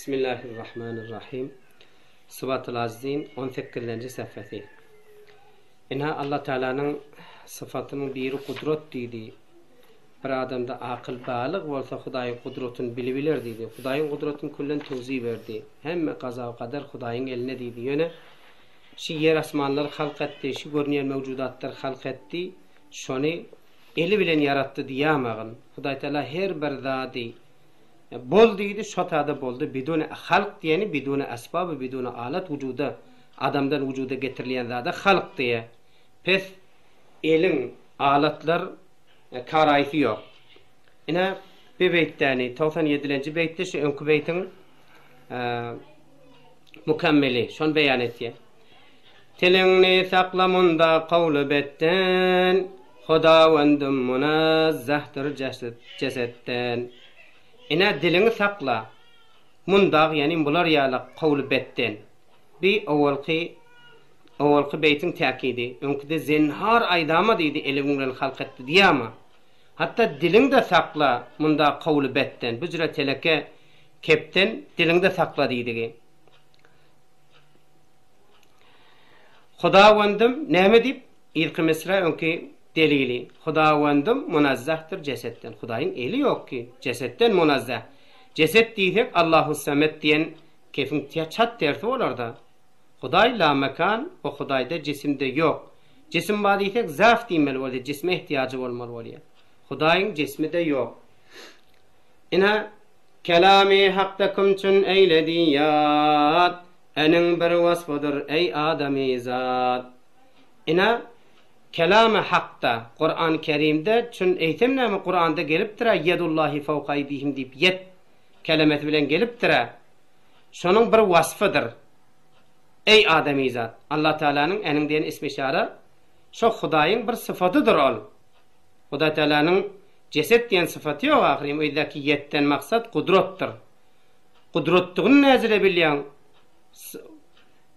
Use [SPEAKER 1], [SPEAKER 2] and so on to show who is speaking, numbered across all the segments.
[SPEAKER 1] Bismillahirrahmanirrahim. Syfatul Ajzin on sekizinji sähfesi. Ynha Allah Tagalanyň syfatynyň biri gudrat diýdi. Bir adamda akyl balyg bolsa Hudaýyň gudratyny bilibiler diýdi. Hudaýyň gudratyny küllen tewzi berdi. Hemme gaza we kader Hudaýyň elinde diýdi. Ýöne şi ýer asmanlary halk etdi, şi görünýän mewjudatlary halk etdi, şony eli bilen ýaratdy diýamagyn. Hudaý Taala her bir zady Bol diýdi, şo tada boldy, biduni halk diýeni biduni esbab we biduni alat wujuda, adamdan wujuda getirilýän zada halk diýýär. Pes eliň alatlar karaýsy ýok. Ine, bi beýtdäni, 97-lenji beýtde şu öňki beýtiň mukemmeli, şony beýan etýär. Tiliňni sakla munda kowly betden, Hodawendym munazzahdyr jesetden. Ine, diliňi sakla, mundag, ýagny bular ýaly kowly betden. Bi owalky owalky beýtiň täkidi. Öňküde zenhar aýdama diýdi, eliň bilen halk etdi diýama. Hatda diliňde sakla munda kowly betden, bu jüre teleke kepden diliňde sakla diýdigi. Hudawendym näme diýip, yzky misra öňki delili, Hudawendym munazzahdyr jesetden. Hudaýyň eli ýok ki, jesetden munazzah. Jeset diýsek Allahussamet diýen kefiň çat tersi bolar-da. Hudaý la mekan we Hudaýda jisim-de ýok. Jisim bar diýsek zaf diýmeli bolýar, jisme ehtiýajy bolmaly bolýar. Hudaýyň jismi-de ýok. Ine, Kelamy hakda kim çün eýledi ýat, Eniň bir wasfydyr, eý adamyzat. Ine, Kelamy hakda, Kurany Kerimde çün eýsem näme Kuranda gelipdir-ä Ýedullahi fowka eýdihim diýip ýed kelemesi bilen gelipdir-ä. Şonuň bir wasfydyr. Eý adamyzat, Allah Tagalanyň eniň diýen ismi-işara şo Hudaýyň bir syfatydyr ol. Hudaý Tagalanyň Jeset diýen syfaty ýok ahyryn, o ýerdäki ýetden maksat gudratdyr. Gudratdygyny näzire bilýäň?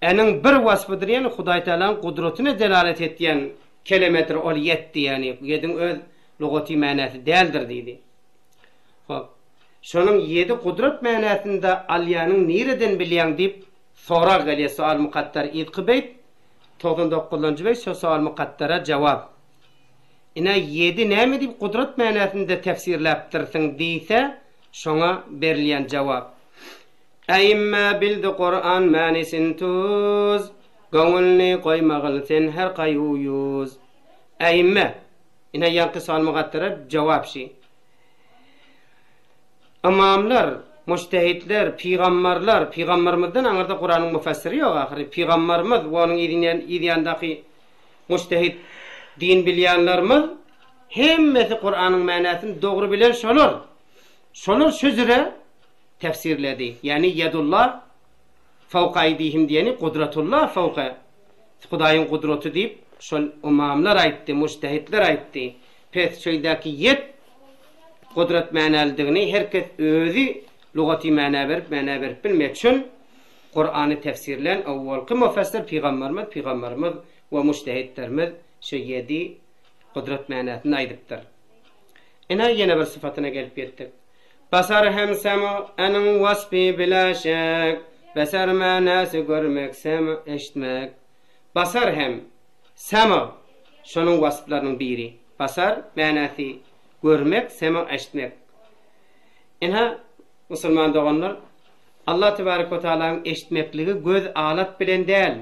[SPEAKER 1] Eniň bir waspydyr, ýagny Hudaý Tagalaň gudratyna delalet etýän kelemedir ol ýet diýýäni, ýediň öz lugaty mänäsi däldir diýdi. Hop. Şonuň ýedi gudrat mänäsinde alýanyň nireden bilýäň diýip sorag gelýär, sual mukatdar yzky beýt, 99-njy beýt şo sual mukatdara jawap. Ine, ýedi näme diýip gudrat mänäsinde tefsirläpdirsiň diýse, şoňa berilýän jawap. Äimme bildi Kuran mänisin tuz, Göwünli goýmagyl sen her gaýu-ýuz. Äimme, ine ýaňky sual mugatdara jawap şi. Ymamlar, mujtehitler, pygambarlar, pygambarymyzdan aňyrda Kuranyň müfessiri ýok ahyry, pygambarymyz we onuň yzýandaky Mujtehit din bilýänlerimiz hemmesi Kuranyň mänasyny dogry bilen şolar. Şolar şu jüre tefsirledi. Ýagny ýedullah fawka aýdihim diýeni gudratullah fawka Hudaýyň gudraty diýip şol ymamlar aýtdy, mujtehitler aýtdy. Pes şeýdäki ýed gudrat mänalydygyny her kes özi lugaty mäna berip mäna berip bilmeýär. Çün Kurany tefsirlän owwalky mufessir pygamberimiz pygamberimiz we mujtehitlerimiz şu ýedi gudrat mänasynda aýdypdyr. Ine ýene bir syfatyna gelip ýetdik. Basar hem sema eniň waspy bila şek, Beser mänasy görmek, sema eşitmek. Basar hem sema şonuň wasplarynyň biri. Basar mänasy görmek, sema eşitmek. Ine musulman doganlar Allah tebarek we taalaň eşitmekligi göz alat bilen däl.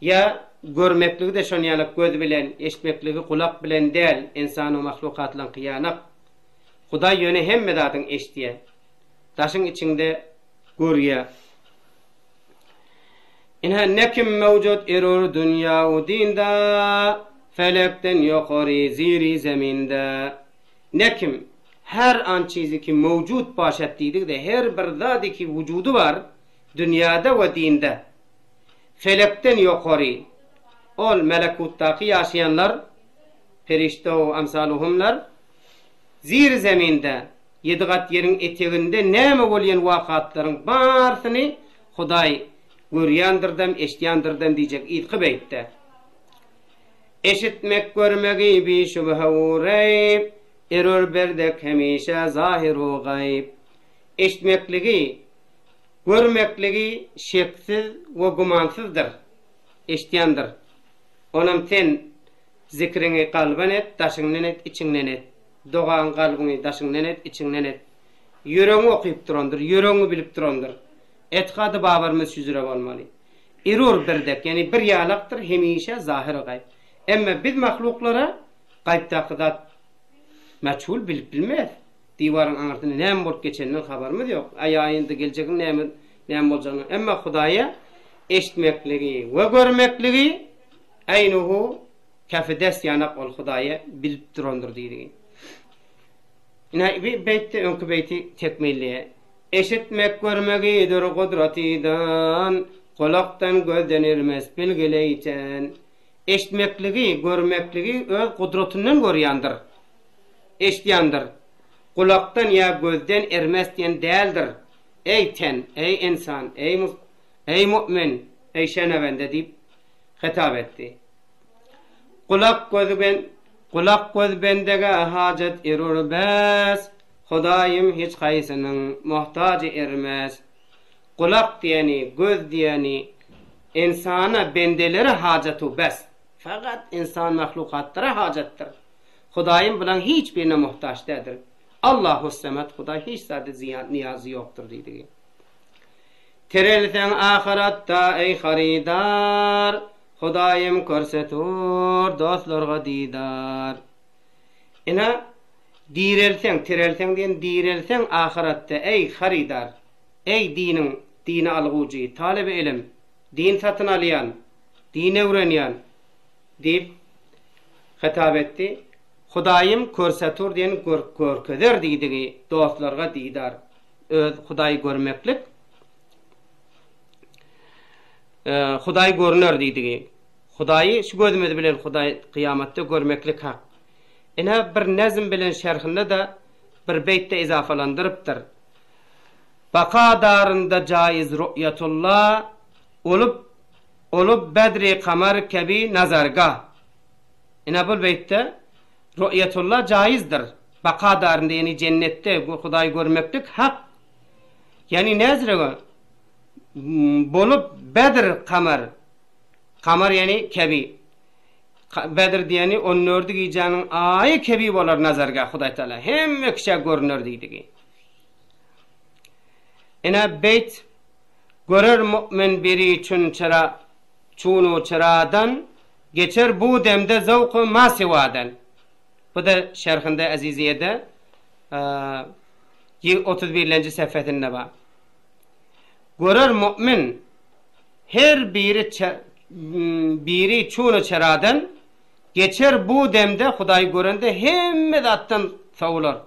[SPEAKER 1] Ýa görmekligi-de şonýalak göz bilen, eşitmekligi gulak bilen däl, ynsan we mahlukatlaňky ýanak. Hudaý ýöne hemme zadyň eşidýä. Daşyň içiňde görýä. Ine ne kim mewjut erur dünýa u dinda, felekden ýokary ziri zeminde. Ne kim, her an çizi ki mewjut başat diýdigde her bir zady ki wujudy bar dünýada we dinde. Felekden ýokary, ol melekutdaky ýaşaýanlar, perişde we emsaluhumlar, zir zeminde, ýedi gat ýeriň eteginde näme bolýan wakatlaryň barysyny Hudaý görýändirdem, eşidýändirdem diýjek yzky beýtde. Eşitmek görmegi bi şübhe u reýb, Erur berdek hemişe zahyr u gaýyp. Eşitmekligi. Görmekligi şeksiz we gümansyzdyr, eşidýändir. Onam sen zikriňi kalban et, daşyňdan et, içiňden et. Dogaňy kalbyňy daşyňdan et, içiňden et. Ýüregiňi okyp durandyr, ýüregiňi bilip durandyr. Etikady babarymyz şüjre bolmaly. Irur birdek, ýagny bir ýalakdyr, hemişe zahyr gaýyp. Emme biz mahluklara gaýypdaky zat meçhul bilip bilmeris. Diwaryň aňyrsynda näme bolup geçeninden habarymyz ýok. Aýaýynda geljegiň näme näme boljagyny. Emma Hudaýa eşitmekligi we görmekligi äýnuhu käfi dest ýanak ol Hudaýa bilip durandyr diýdigi. Ine bi beýtde öňki beýti tekmilleýär. Eşitmek görmegidir gudratydan, Gulakdan gözden irmes bilgileýten. Eşitmekligi, görmekligi öz gudratyndan görýändir. Eşidýändir. Gulakdan ýa gözden ermes diýen däldir. Eý ten, eý ynsan, eý eý mu'min, eý şenewende diýip hitap etdi. Gulak göz ben Gulak göz bendege hajat erur bes, Hudaýym hiç haýsynyň muhtajy ermes. Gulak diýeni, göz diýeni ynsana, bendelere hajatu bes. Fakat ynsan mahlukatlara hajatdyr. Hudaýym bulaň hiç birine muhtaç däldir. Allahus-Semed Hudaý hiç zada zyýan nyýazy ýokdur diýdigi. Tirelseň ahyratda eý harydar, Hudaýym körsetur dostlarga didar. Ine, direlseň, tirelseň diýen direlseň ahyratda eý harydar, eý diniň, dini algujy, talyby ilim, din satyn alýan, din öwrenýän diýip Hitap etdi. Hudaýym körsetur diýen görkezer diýdigi dostlarga didar. Öz Hudaýy görmeklik Hudaý görüner diýdigi. Hudaýy şu gözümiz bilen Hudaý kyýamatda görmeklik hak. Ine bir nezm bilen şerhinde-de bir beýtde izafalandyrypdyr. Baka darynda jaiz ru'ýatulla olup Olup bedri kamar kebi nazarga. Ine bul beýtde ru'ýetulla jaýyzdyr. Baka darynda ýagny jennetde Hudaýy görmeklik hak. Ýagny näzirege bolup bedr kamar. Kamar ýagny kebi. Bedr diýeni on dördi gijäniň aýy kebi bolar nazarga Hudaý Taala hemme kişä görüner diýdigi. Ine beýt Görer mu'min biri çün çyra, çunu çyradan, Geçer bu demde zowky masiwadan. Bu-da şerhinde Eziziýede 31-lenji sefesinde bar. Görer mu'min her biri biri çunu çyradan, Geçer bu demde Hudaýy görende hemme zatdan sowular.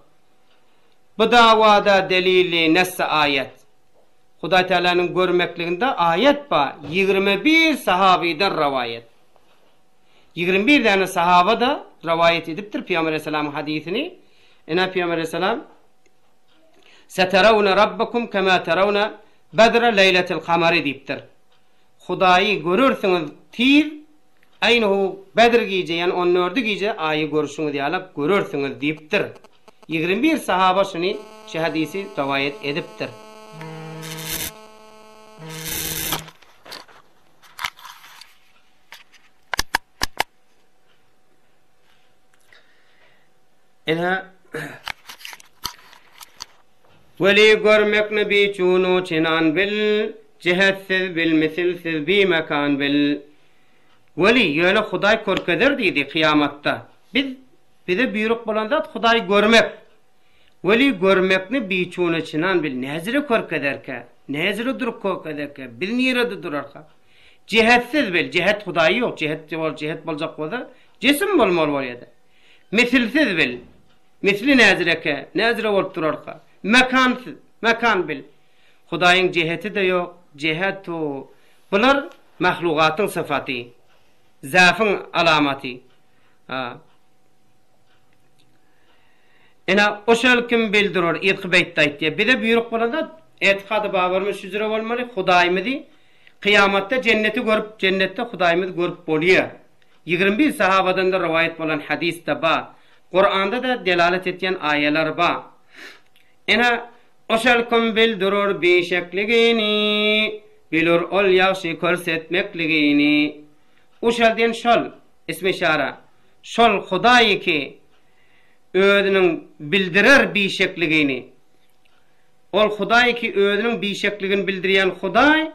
[SPEAKER 1] Bu dawada delili ness-i aýat. Hudaý Tealanyň görmekliginde aýat bar, 21 sahabydan rowaýat. 21 däne sahaba-da rowaýat edipdir Pygamber Aleyhisselamyň hadysyny. Ine Pygamber Aleyhisselam Seterawna rabbakum kema terawna bedre leýletil kamary diýipdir. Hudaýy görersiňiz tiz, aýnyhu Bedr gije, ýagny on dördi gije aýy görüşiňiz ýalak görersiňiz diýipdir. 21 sahaba şuny, şu hadysy rowaýat edipdir. Ine, Weli görmekni biçunu çinan bil, Jihetsiz bil, misilsiz bimekan bil. Weli, ýöne Hudaý görkezer diýdi kyýamatda. Biz Bize buýruk bolan zat Hudaýy görmek. Weli görmekni biçuna çynan bil näzire körkezerkä, näzire durup kökezerkä, biz nirede durarka? Jehetsiz bil, jehet Hudaýy ýok, jehet bol, jehet boljak bolsa, jisim bolmaly bolýada. Misilsiz bil, misli näzireke, näzire bolup durarka? Mekansyz, mekan bil. Hudaýyň jeheti-de ýok, jehetu, bular mahlugatyň syfaty, zäfiň alamaty. Ha. Ine, oşal kim bildirur, yzky beýtde aýtýar. Bize buýruk bolan zat, etikady babarymyz şüjre bolmaly, Hudaýymyzy kyýamatda jenneti görüp, jennetde Hudaýymyzy görüp bolýar. 21 sahabadan-da rowaýat bolan hadys-da bar. Kuranda-da delalet etýän aýalar bar. Ine, Oşal kim bildirur bişekligini, Bilur ol ýagşy körsetmekligini. Uşal diýen şol, ismi-işara, şol Hudaý ki, özüniň bildirer bişekligini. Ol Hudaý ki, özüniň bişekligini bildirýän Hudaý,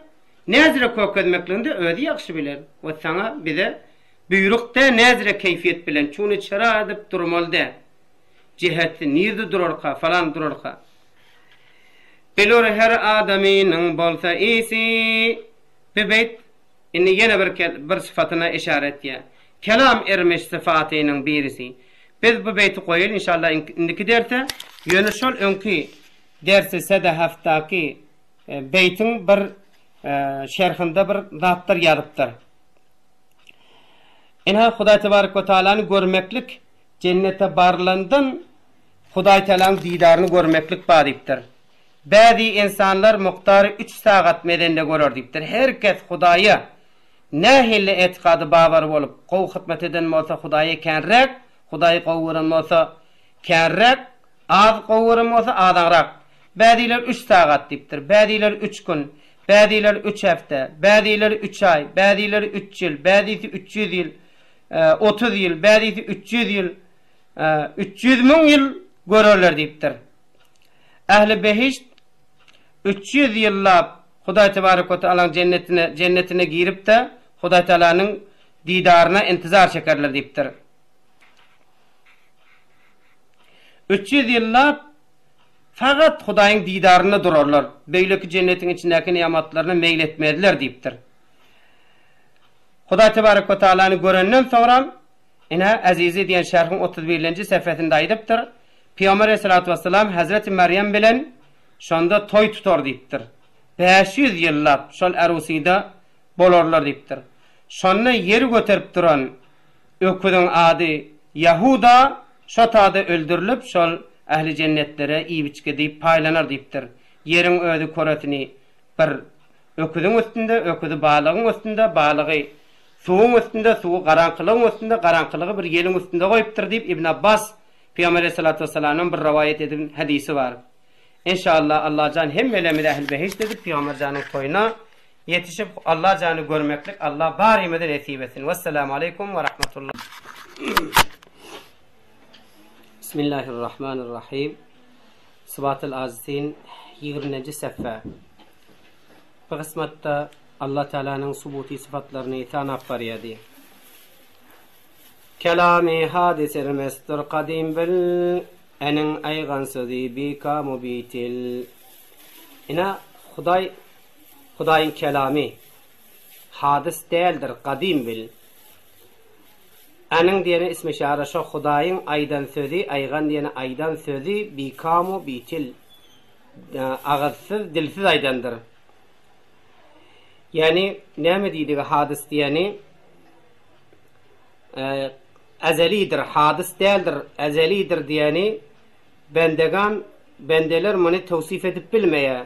[SPEAKER 1] näzire kökezmekligini-de özi ýagşy biler we saňa, bize, buýruk dä näzire keýfiýet bilen, çuny çyra edip durmaly dä. Jihetsi nirde durarka, falan durarka. Bilur her adamynyň bolsa isi. Bu beýt indi ýene bir bir syfatyna işara etýär. Kelam ermiş syfatynyň birisi. Biz bu beýti goýaly inşallah indiki derse. Ýöne şol öňki dersi sede haftaky beýtiň bir şerhinde bir zatlar ýazypdyr. Ine Hudaý tebarek we taalany görmeklik Jennete barylandan Hudaý Tagalaň didaryny görmeklik bar diýipdir. Bäzi ynsanlar mukdary üç sagat mezende görer diýipdir. Her kes Hudaýa nähili etikady babary bolup, gowy hytmat eden bolsa Hudaýa känräk, Hudaýy gowy gören bolsa känräk, az gowy gören bolsa azagrak. Bäziler üç sagat diýipdir, bäziler üç gün, bäziler üç hepde, bäzileri üç aý, bäzileri üç ýyl, bäzisi 300 ýyl, 30 ýyl, bäzisi 300 ýyl, 300 müň ýyl görerler diýipdir. Ähli behişt 300 ýyllap Hudaý tebarek we taalaň jennetine, jennetine girip-de, Hudaý taalanyň didaryna intizar çekerler diýipdir. 300 ýyllap fakat Hudaýyň didarynda durarlar, beýleki jennetiň içindäki nematlaryna meýil etmezler diýipdir. Hudaý tebarek we taalany görenden soňram, ine, Ezizi diýen şerhiň 31-nji sefesinde aýdypdyr, Pygamber aleyhissalatu vesselam Hezreti Merýem bilen şonda toý tutar diýipdir. 500 ýyllap şol Erusyda bolarlar diýipdir. Şonda ýeri göterip duran öküziň ady Ýahuda şo tada öldürilip şol ähli jennetlere iýip-içgi diýip paýlanar diýipdir. Ýeriň özi köresini bir öküziň üstünde, öküzi balygyň üstünde, balygy suwuň üstünde, suwy garaňkylygyň üstünde, garaňkylygy bir ýeliň üstünde goýupdyr diýip Ibn Abbas Pygamber aleyhissalatu vesselamdan bir rowaýat eden hadysy bar. Enşallah Allajan hemmelerimizi ähli behişt edip Pygamberjanyň toýuna ýetişip Allajany görmeklik Allah barymyza nesip etsin. Wesselamu aleýkum we rahmetullah. Bismillahirrahmanirrahim. Sybatyl Azizin 20-nji sefhe. Bu kysmatda Allah Tealanyň subuti syfatlaryny sanap barýardy. Kelamy hadys ermesdir kadym bil, Eniň aýgan sözi bikamu bitil. Ine, Hudaý, Hudaýyň kelamy, hadys däldir, gadym bil. Eniň diýeni ismi-işara şo Hudaýyň aýdan sözi, aýgan diýeni aýdan sözi bikamu bitil, agyzsyz, dilsiz aýdandyr. Ýagny, näme diýdigi hadys diýeni? Ezelidir, hadys däldir, ezelidir diýeni bendegan, bendeler muny tewsif edip bilmeýär.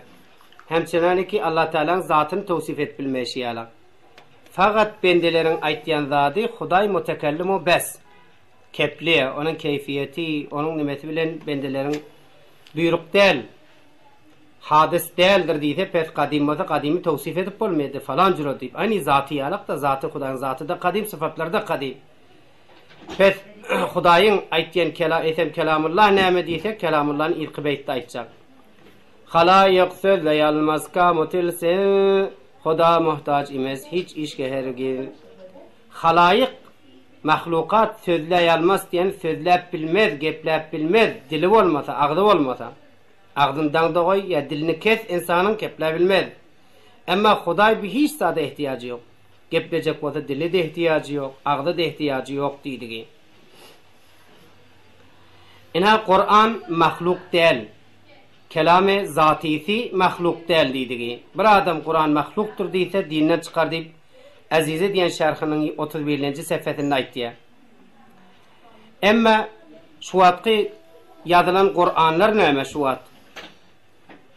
[SPEAKER 1] Hemçenaniki Allah Tealanyň zatyny tewsif edip bilmeýşi ýaly. Fakat bendeleriň aýtýan zady Hudaý mutekellimu bes. Kepli, onuň keýfiýeti, onuň nimesi bilen bendeleriň buýruk däl. Hadys däldir diýse pes gadym bolsa gadymy towsif edip bolmaýardy falan jüre diýip. Aýny zaty ýalak-da zaty Hudaýyň zaty-da kadym sypatlary-da kadym. Pes Hudaýyň aýtýan kela eýsem kelamullah näme diýsek kelamullany irki beýtde aýtjak. Halaýyk sözleý almaz kamu tilsiz Huda muhtaç imes hiç işge hergiz. Halaýyk mahlukat sözläý almas diýen sözläp bilmez gepläp bilmez dili bolmasa agzy bolmasa. Agzyny daňda goý ýa dilini kes ynsanyň gepläbilmez. Emma Hudaý bi hiç zada ehtiýajy ýok. Geplejek bolsa dile-de ehtiýajy ýok, agza-da ehtiýajy ýok diýdigi. Ynha Kuran mahluk däl. Kelamy zatysy mahluk däl diýdigi. Bir adam Kuran mahlukdyr diýse dinden çykar diýip Azizi diýen şerhiniň 31-nji sefesinde aýtýar. Emma şu wagtky ýazylan Kuranlar näme şu wagt?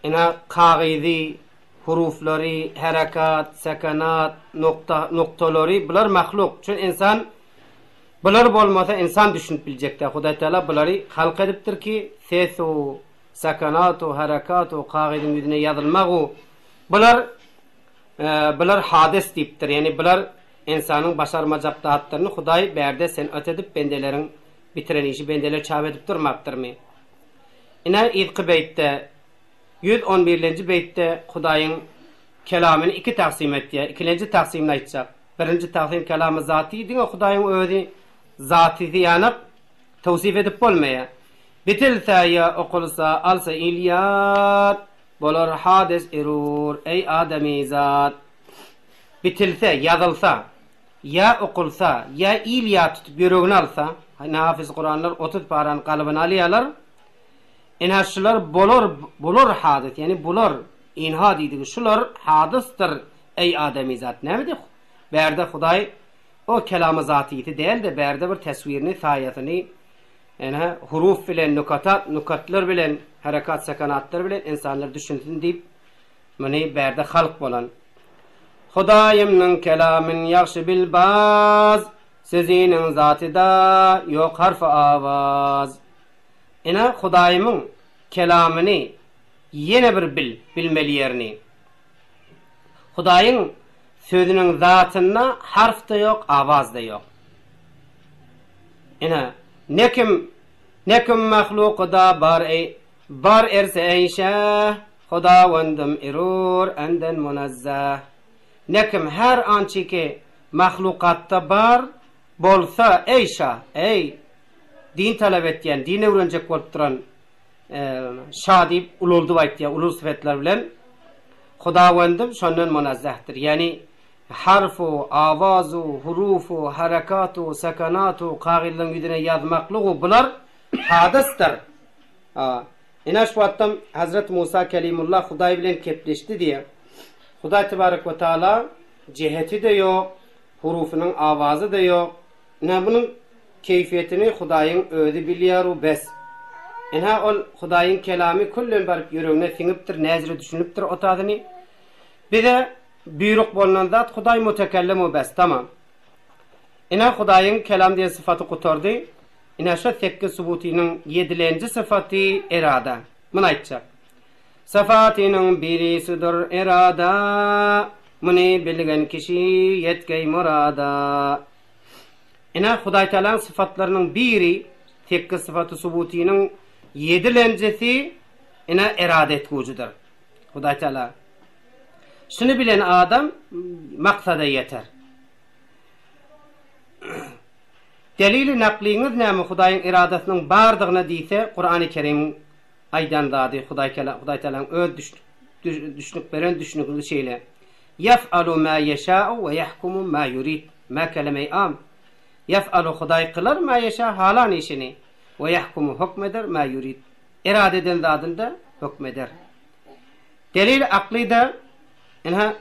[SPEAKER 1] Ina kagyzy, huruflary, herekat, sekanat, nokta, noktalary bular mahluk. Çün insan bular bolmasa insan düşünip biljek däl. Hudaý Teala bulary halk edipdir ki, sesu, sakanatu, harakatu, kagyzyň ýüzüne ýazylmagu, bular bular hadys diýipdir. Ýagny bular ynsanyň başarmajak zatlaryny Hudaý bärde senat edip bendeleriň bitiren işi bendeler çap edip durmapdyrmy? Ine yzky beýtde 111-lenji beýtde Hudaýyň kelamyny iki taksym etýär. Ikilenji taksymyny aýtjak. Birinji taksym kelamy zaty diňe Hudaýyň özi zatysy ýanak towsif edip bolmaýar. Bitilse ýa okulsa alsa il ýat, bolar hades erur, eý adamyzat. Bitilse, ýazylsa, ýa okulsa, ýa il ýat tutup ýüregine alsa, ine hafiz Kuranlar 30 parany galybyna alýarlar. Ine şular bolar, bular hadys, ýagny bular, inha diýdigi şular hadysdyr, eý adamyzat. Näme diýip, bärde Hudaý o kelamy zatysy däl-de, bärde bir teswirini, saýasyny, Ene, huruf bilen, nukatat, nukatlar bilen, herekat, sekanatlar bilen ynsanlar düşünsin diýip, muny bärde halk bolan. Hudaýymnyň kelamyn ýagşy bil baz, Sözüniň zatyda ýok harfy awaz. Ene, Hudaýymyň kelamyny ýene bir bil, bilmeli ýerini. Hudaýyň sözüniň zatynda harf-da ýok, awaz-da ýok. Ine, ne kim, ne kim mahlukda bar eý, bar erse eý şäh, Hudawandym irur enden munazzah. Ne kim her ançy ki mahlukatda bar bolsa eý şah, eý, din talap etýän, din öwrenjek bolup duran şa diýip ulaldyp aýtýar, uly sypatlar bilen. Hudawandym şondan munazzahdyr. Ýagny Harfu, awazu, hurufu, harakatu, sakanatu, kagyzlaryň ýüzüne ýazmaklygu bular hadysdyr. A. Ine şu wagtdan Hazret Musa Kelimullah Hudaý bilen kepleşdi diýýär. Hudaý tebarek we taala jeheti-de ýok, hurufynyň awazy-da ýok. Ine munuň keýfiýetini Hudaýyň özi bilýär-u bes. Ine ol Hudaýyň kelamy küllen baryp ýüregine siňipdir, näzire düşünipdir o tazyny. Bize Buýruk bolnan zat Hudaý mutekellem we bes, tamam. Ine Hudaýyň kelam diýen sypaty gutardy. Ine şo sekgiz subutynyň ýedilenji sypaty erada. Muny aýtjak. Syfatynyň birisidir erada, Muny bilgen kişi ýetgeý murada. Ine Hudaýtagalaň sypatlarynyň biri, sekgiz sypaty subutynyň ýedilenjisi ine erada etgüjidir. Hudaýtagala. Şuny bilen adam maksada ýeter. Delili naklyňyz näme Hudaýyň eradasynyň bardygyna diýse Kurany Kerimiň aýdan zady Hudaý Hudaý Tagalaň öz düşnük beren düşnügi şeýle Ýef'alu ma ýeşa'u we ýahkumu ma ýurid ma kelemeý am Ýef'alu Hudaý kylar ma ýeşa halan işini we ýahkumu hökmeder ma ýurid erada eden zadynda hökmeder. Delil aklyda ynha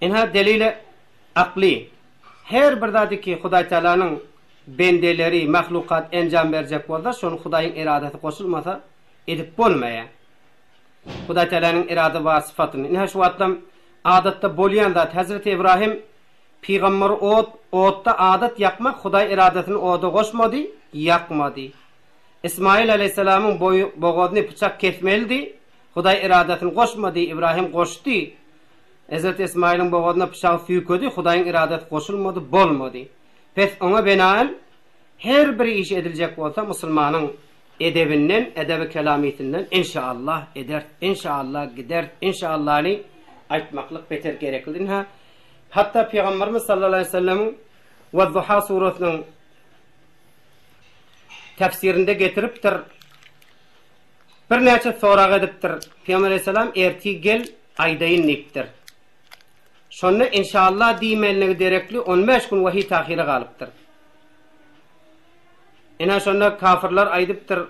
[SPEAKER 1] Ynha delili akly. Her bir zady ki Hudaý Taalanyň bendeleri, mahlukat enjam berjek bolsa, şony Hudaýyň eradasy goşulmasa edip bolmaýar. Hudaý Taalanyň erada bar sypatyny. Ynha şu wagtlam adatda bolýan zat Hezreti Ibrahim Pygamber ot, otda adat ýakmak Hudaý eradasyny oda goşmady, ýakmady. Ismaýyl aleýhissalamyň boýy, bogazyny pyçak kesmelidi, Hudaý eradasyny goşmady, Ibrahim goşdy. Hezreti Ismaýylyň bogazyna pyçagy süýkedi, Hudaýyň eradasy goşulmady, bolmady. Pes oňa benaen her bir iş ediljek bolsa musulmanyň edebinden, edebi kelamysinden inşaallah ederis, inşaallah gideris, inşaallany aýtmaklyk beter gereklidir. Ynha, Hatda Pygamberimiz sallallahu aleýhi we sellemiň Wed-Duha surasynyň tefsirinde getiripdir. Birnäçe sorag edipdir. Pygamber aleýhissalam ertir gel aýdaýyn diýipdir. Şonda inşallah diýmeligi derekli 15 gün wahiý tahyra galypdyr. Ine şonda kafirler aýdypdyr,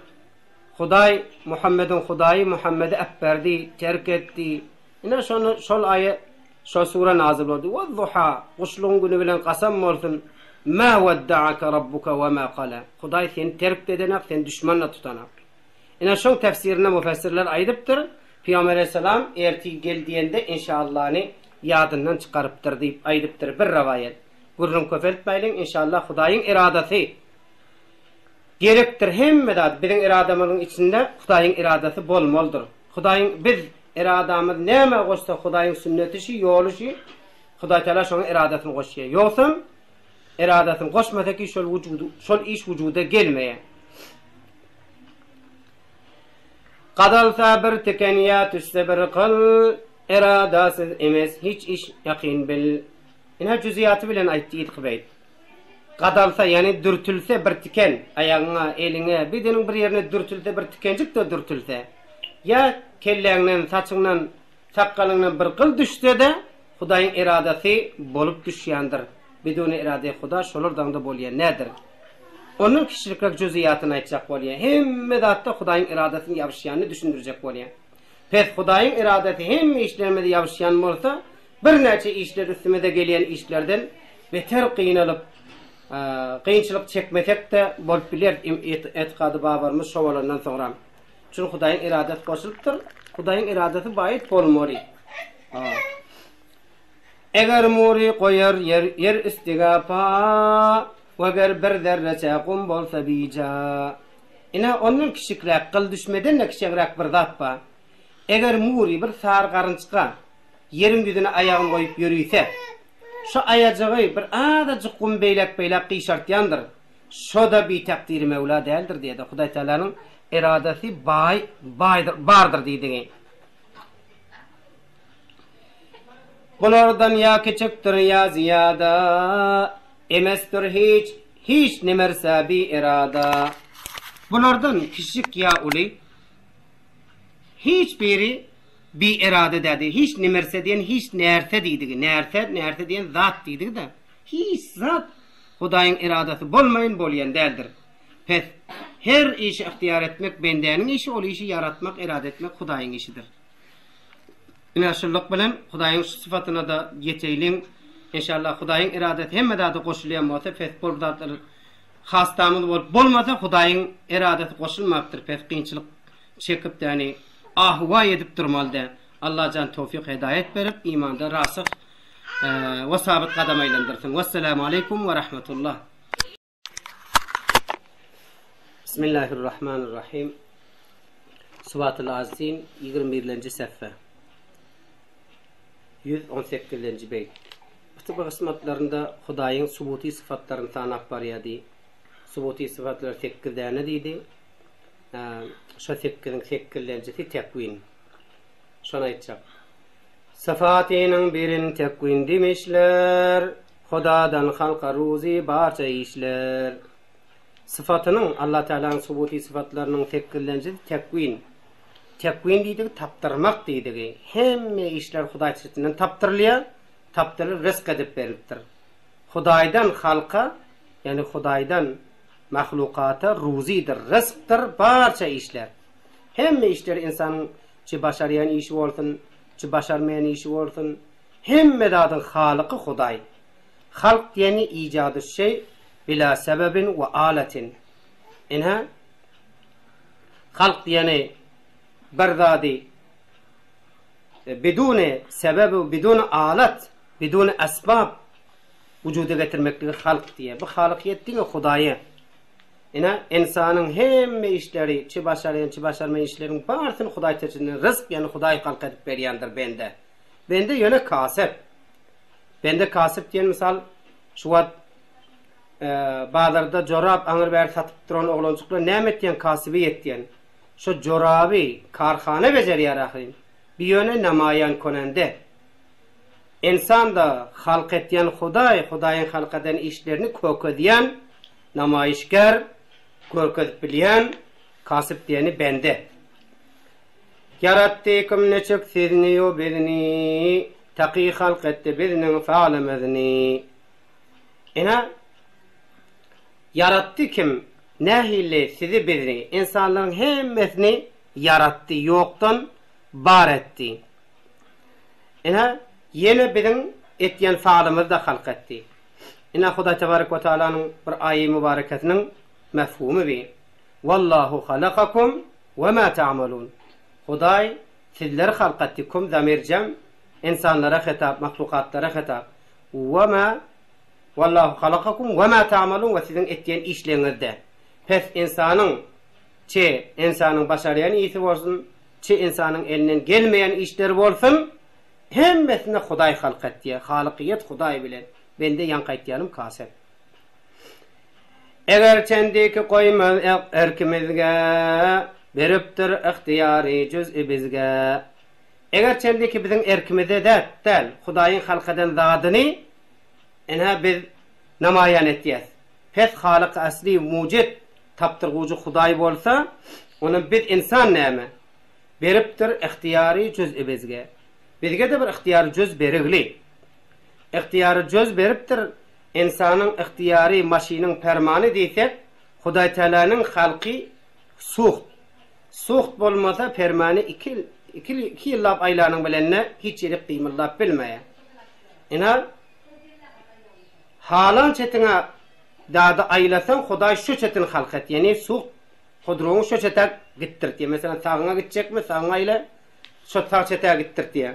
[SPEAKER 1] Hudaý Muhammediň Hudaýy Muhammedi äpberdi, terk etdi. Ine şonda şol aýa şo sure nazyl boldy. Wed-duha, guşlugyň güni bilen kasam bolsun, ma wedda'aka rabbuka we ma kala. Hudaý seni terk-de edenak, seni düşman-da tutanak. Ine şoň tefsirinde mufessirler aýdypdyr, Pygamber aleýhissalam ertir gel diýende inşaallany. ýadyndan çykarypdyr diýip aýdypdyr bir rowaýat. Gürrüň köpeltmäýliň inşallah Hudaýyň eradasy gerekdir hemme zat biziň eradamyzyň içinde Hudaýyň eradasy bolmalydyr. Hudaýyň biz eradamyz nämä goşsa Hudaýyň sünneti şi ýoly şi Hudaý Teala şoňa eradasyny goşýar. Ýogsam eradasyny goşmasa ki şol wujudy şol iş wujuda gelmeýär. Gazalsa bir tiken ýa düşse bir gyl, Eradasyz emes hiç iş ýakyn bil. Ine jüzýaty bilen aýtdy yzky beýt. Gadalsa ýagny dürtülse bir tiken, aýagyňa, eliňe, bedeniň bir ýerine dürtülse bir tikenjik-de dürtülse, ýa kelläňden, saçyňdan, sakgalyňdan bir gyl düşse-de, Hudaýyň eradasy bolup düşýändir. Biduni erade Huda şolar daňda bolýan nädir? Ondan kiçilikräk jüzýatyny aýtjak bolýan. Hemme zatda Hudaýyň eradasynyň ýabyşýanyny düşündirjek bolýan. Pes Hudaýyň eradasy hemme işlerimize ýabyşýan bolsa, birnäçe işler üstümize gelýän işlerden beter gynalyp, kynçylyk çekmesek-de bolup biler etikady babarymyz şo bolandan soňra. Çünki Hudaýyň eradasy goşulypdyr. Hudaýyň eradasy baýyt bolmaly. Eger mury goýar ýer ýer üstüge pa, Weger bir zerreçe gum bolsa bija. Ine, ondan kiçikräk, gyl düşmeden-de kiçegräk bir zat bar. Eger mury bir sary garynçga ýeriň ýüzüne aýagyny goýup ýörüse, şo aýajygy bir azajyk gum beýläk-beýläk gyşartýandyr. Şo-da bi takdyry Möwla däldir diýdi. Hudaý Tagalanyň eradasy baý, baýdyr, bardyr diýdigi. Bulardan ýa kiçikdir ýa zyýada, Emesdir hiç, hiç nemerse bi erada. Bulardan kiçijik ýa uly, hiç biri bi erada dädi. Hiç nemerse diýen hiç närse diýdigi. Närse, närse diýen zat diýdigi-de. Hiç zat Hudaýyň eradasy bolmaýyn bolýan däldir. Pes, her işi ygtyýar etmek bendäniň işi, ol işi ýaratmak, erada etmek Hudaýyň işidir. Ine şunluk bilen Hudaýyň şu sypatyna-da ýeteýliň. Enşallah Hudaýyň eradasy hemme zada goşulýan bolsa pes bol zatlar hastamyz bolup bolmasa Hudaýyň eradasy goşulmapdyr pes kynçylyk çekip ýani ahu-waý edip durmaly däl. Allajan towfyk hedaýat berip imanda rasyh we sabyt gadam aýlandyrsyn. Wesselamu aleýkum we rahmetullah. Bismillahirrahmanirrahim. Subatul Azin 21-nji sehfe. 118-nji beýt. Bu kysmatlarynda Hudaýyň subuti syfatlaryny sanap barýardy. Subuti syfatlar 8 däne diýdi. Şo 8-iň 8-njisi tekwin. Şony aýtjak. Syfatynyň birin tekwin dimişler. Hudadan halka ruzy barça işler. Syfatynyň, Allatagalaň subuty syfatlarynyň sekizlenjisi tekwin. Tekwin diýdigi tapdyrmak diýdigi. Hemme işler Hudaý tarapyndan tapdyrylýar, tapdyrylyp ryzk edip berilipdir. Hudaýdan halka, ýagny Hudaýdan mahlukata ruzydyr, ryzkdyr barça işler. Hemme işler ynsanyň çi başarýan işi bolsun, çi başarmaýan işi bolsun, Hemme zadyň Halyky Hudaý. Halk diýeni ijadü şeý bila sebebin we aletin. Ine, halk diýeni bir zady biduni sebeb we biduni alet, biduni esbab wujuda getirmekligi halk diýýär. Bu halykyýet diňe Hudaýa. Ine, ynsanyň hemme işleri, çi başarýan, çi başarmaýan işleriň barysyny Hudaý tarapyndan ryzk, ýagny Hudaý halk edip berýändir bende. Bende ýöne kasyp. Bende kasyp diýen mysal şu wagt bazarda jorap aňyr bäri satyp duran oglanjyklar näme etýän kasyby ýetýän. Şo joraby karhana bejerýär ahyryn. Bi ýöne namaýan konende. Ynsan-da halk etýän Hudaý, Hudaýyň halk eden işlerini kökezýän namaýyşgär, görkezip bilýän kasyp diýeni bende. Ýaratdy kim niçik sizni-ýu bizni, Taky halk etdi bizniň falymyzni. Ine, ýaratdy kim, nähili sizi bizni, Ynsanlaryň hemmesini ýaratdy, ýokdan bar etdi. Ine, ýene biziň etýän falymyzy-da halk etdi. Ine, Hudaý tebarek we tealanyň bir aýy mübarekesiniň mefhumy bi. Wallahu halakakum We ma ta'malun. Hudaý sizleri halk etdi, kum zamir jem. Ynsanlara hitap, mahlukatlara hitap. We ma Wallahu halakakum we ma ta'malun we siziň etýän işleriňizde. Pes ynsanyň çe ynsanyň başarýan işi bolsun, çe ynsanyň elinden gelmeýän işleri bolsun, hemmesini Hudaý halk etýär. Halykyýet Hudaý bilen. Bende ýaňky aýtýanym kaset. Eger çendiki goýmaz erkimizge, Beripdir ygtyýary jüz-i bizge. Eger çendiki biziň erkimizde zat däl, Hudaýyň halk eden zadyny ine biz namaýan etýäs. Pes Halyk asly mujit, tapdyrgujy Hudaý bolsa, onda biz ynsan näme? Beripdir ygtyýary jüz-i bizge. Bizge-de bir ygtyýary jüz berigli. Ygtyýary jüz beripdir, Ynsanyň ygtyýary maşynyň permany diýsek, Hudaýtaalanyň halky suht. Suht bolmasa permany iki iki iki ýyllap aýlanyň bilende hiç ýerik gymyldap bilmeýär. Ynha, halan çetiňe dady aýlasaň Hudaý şo çetini halk et, ýagny suht hudrugyň şo çete gitdirtýär. Meselem sagyňa gitjekmi, sagyňa aýla, şo sag çete gitdirtýär.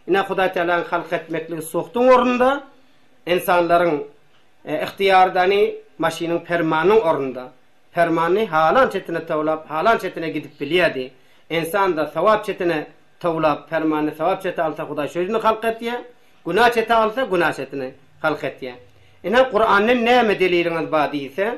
[SPEAKER 1] Ynha Hudaýtaalanyň halk etmekligi suhtuň ornunda, Ynsanlaryň ygtyýardany maşynyň permanynyň ornunda. Permanyny halan çetine towlap, halan çetine gidip bilýärdi. Ynsan-da sogap çetine towlap, permanyny sogap çete alsa Hudaý şo ýüzüni halk etýär. Günä çete alsa günä çetini halk etýär. Ine Kurandan näme deliliňiz bar diýse,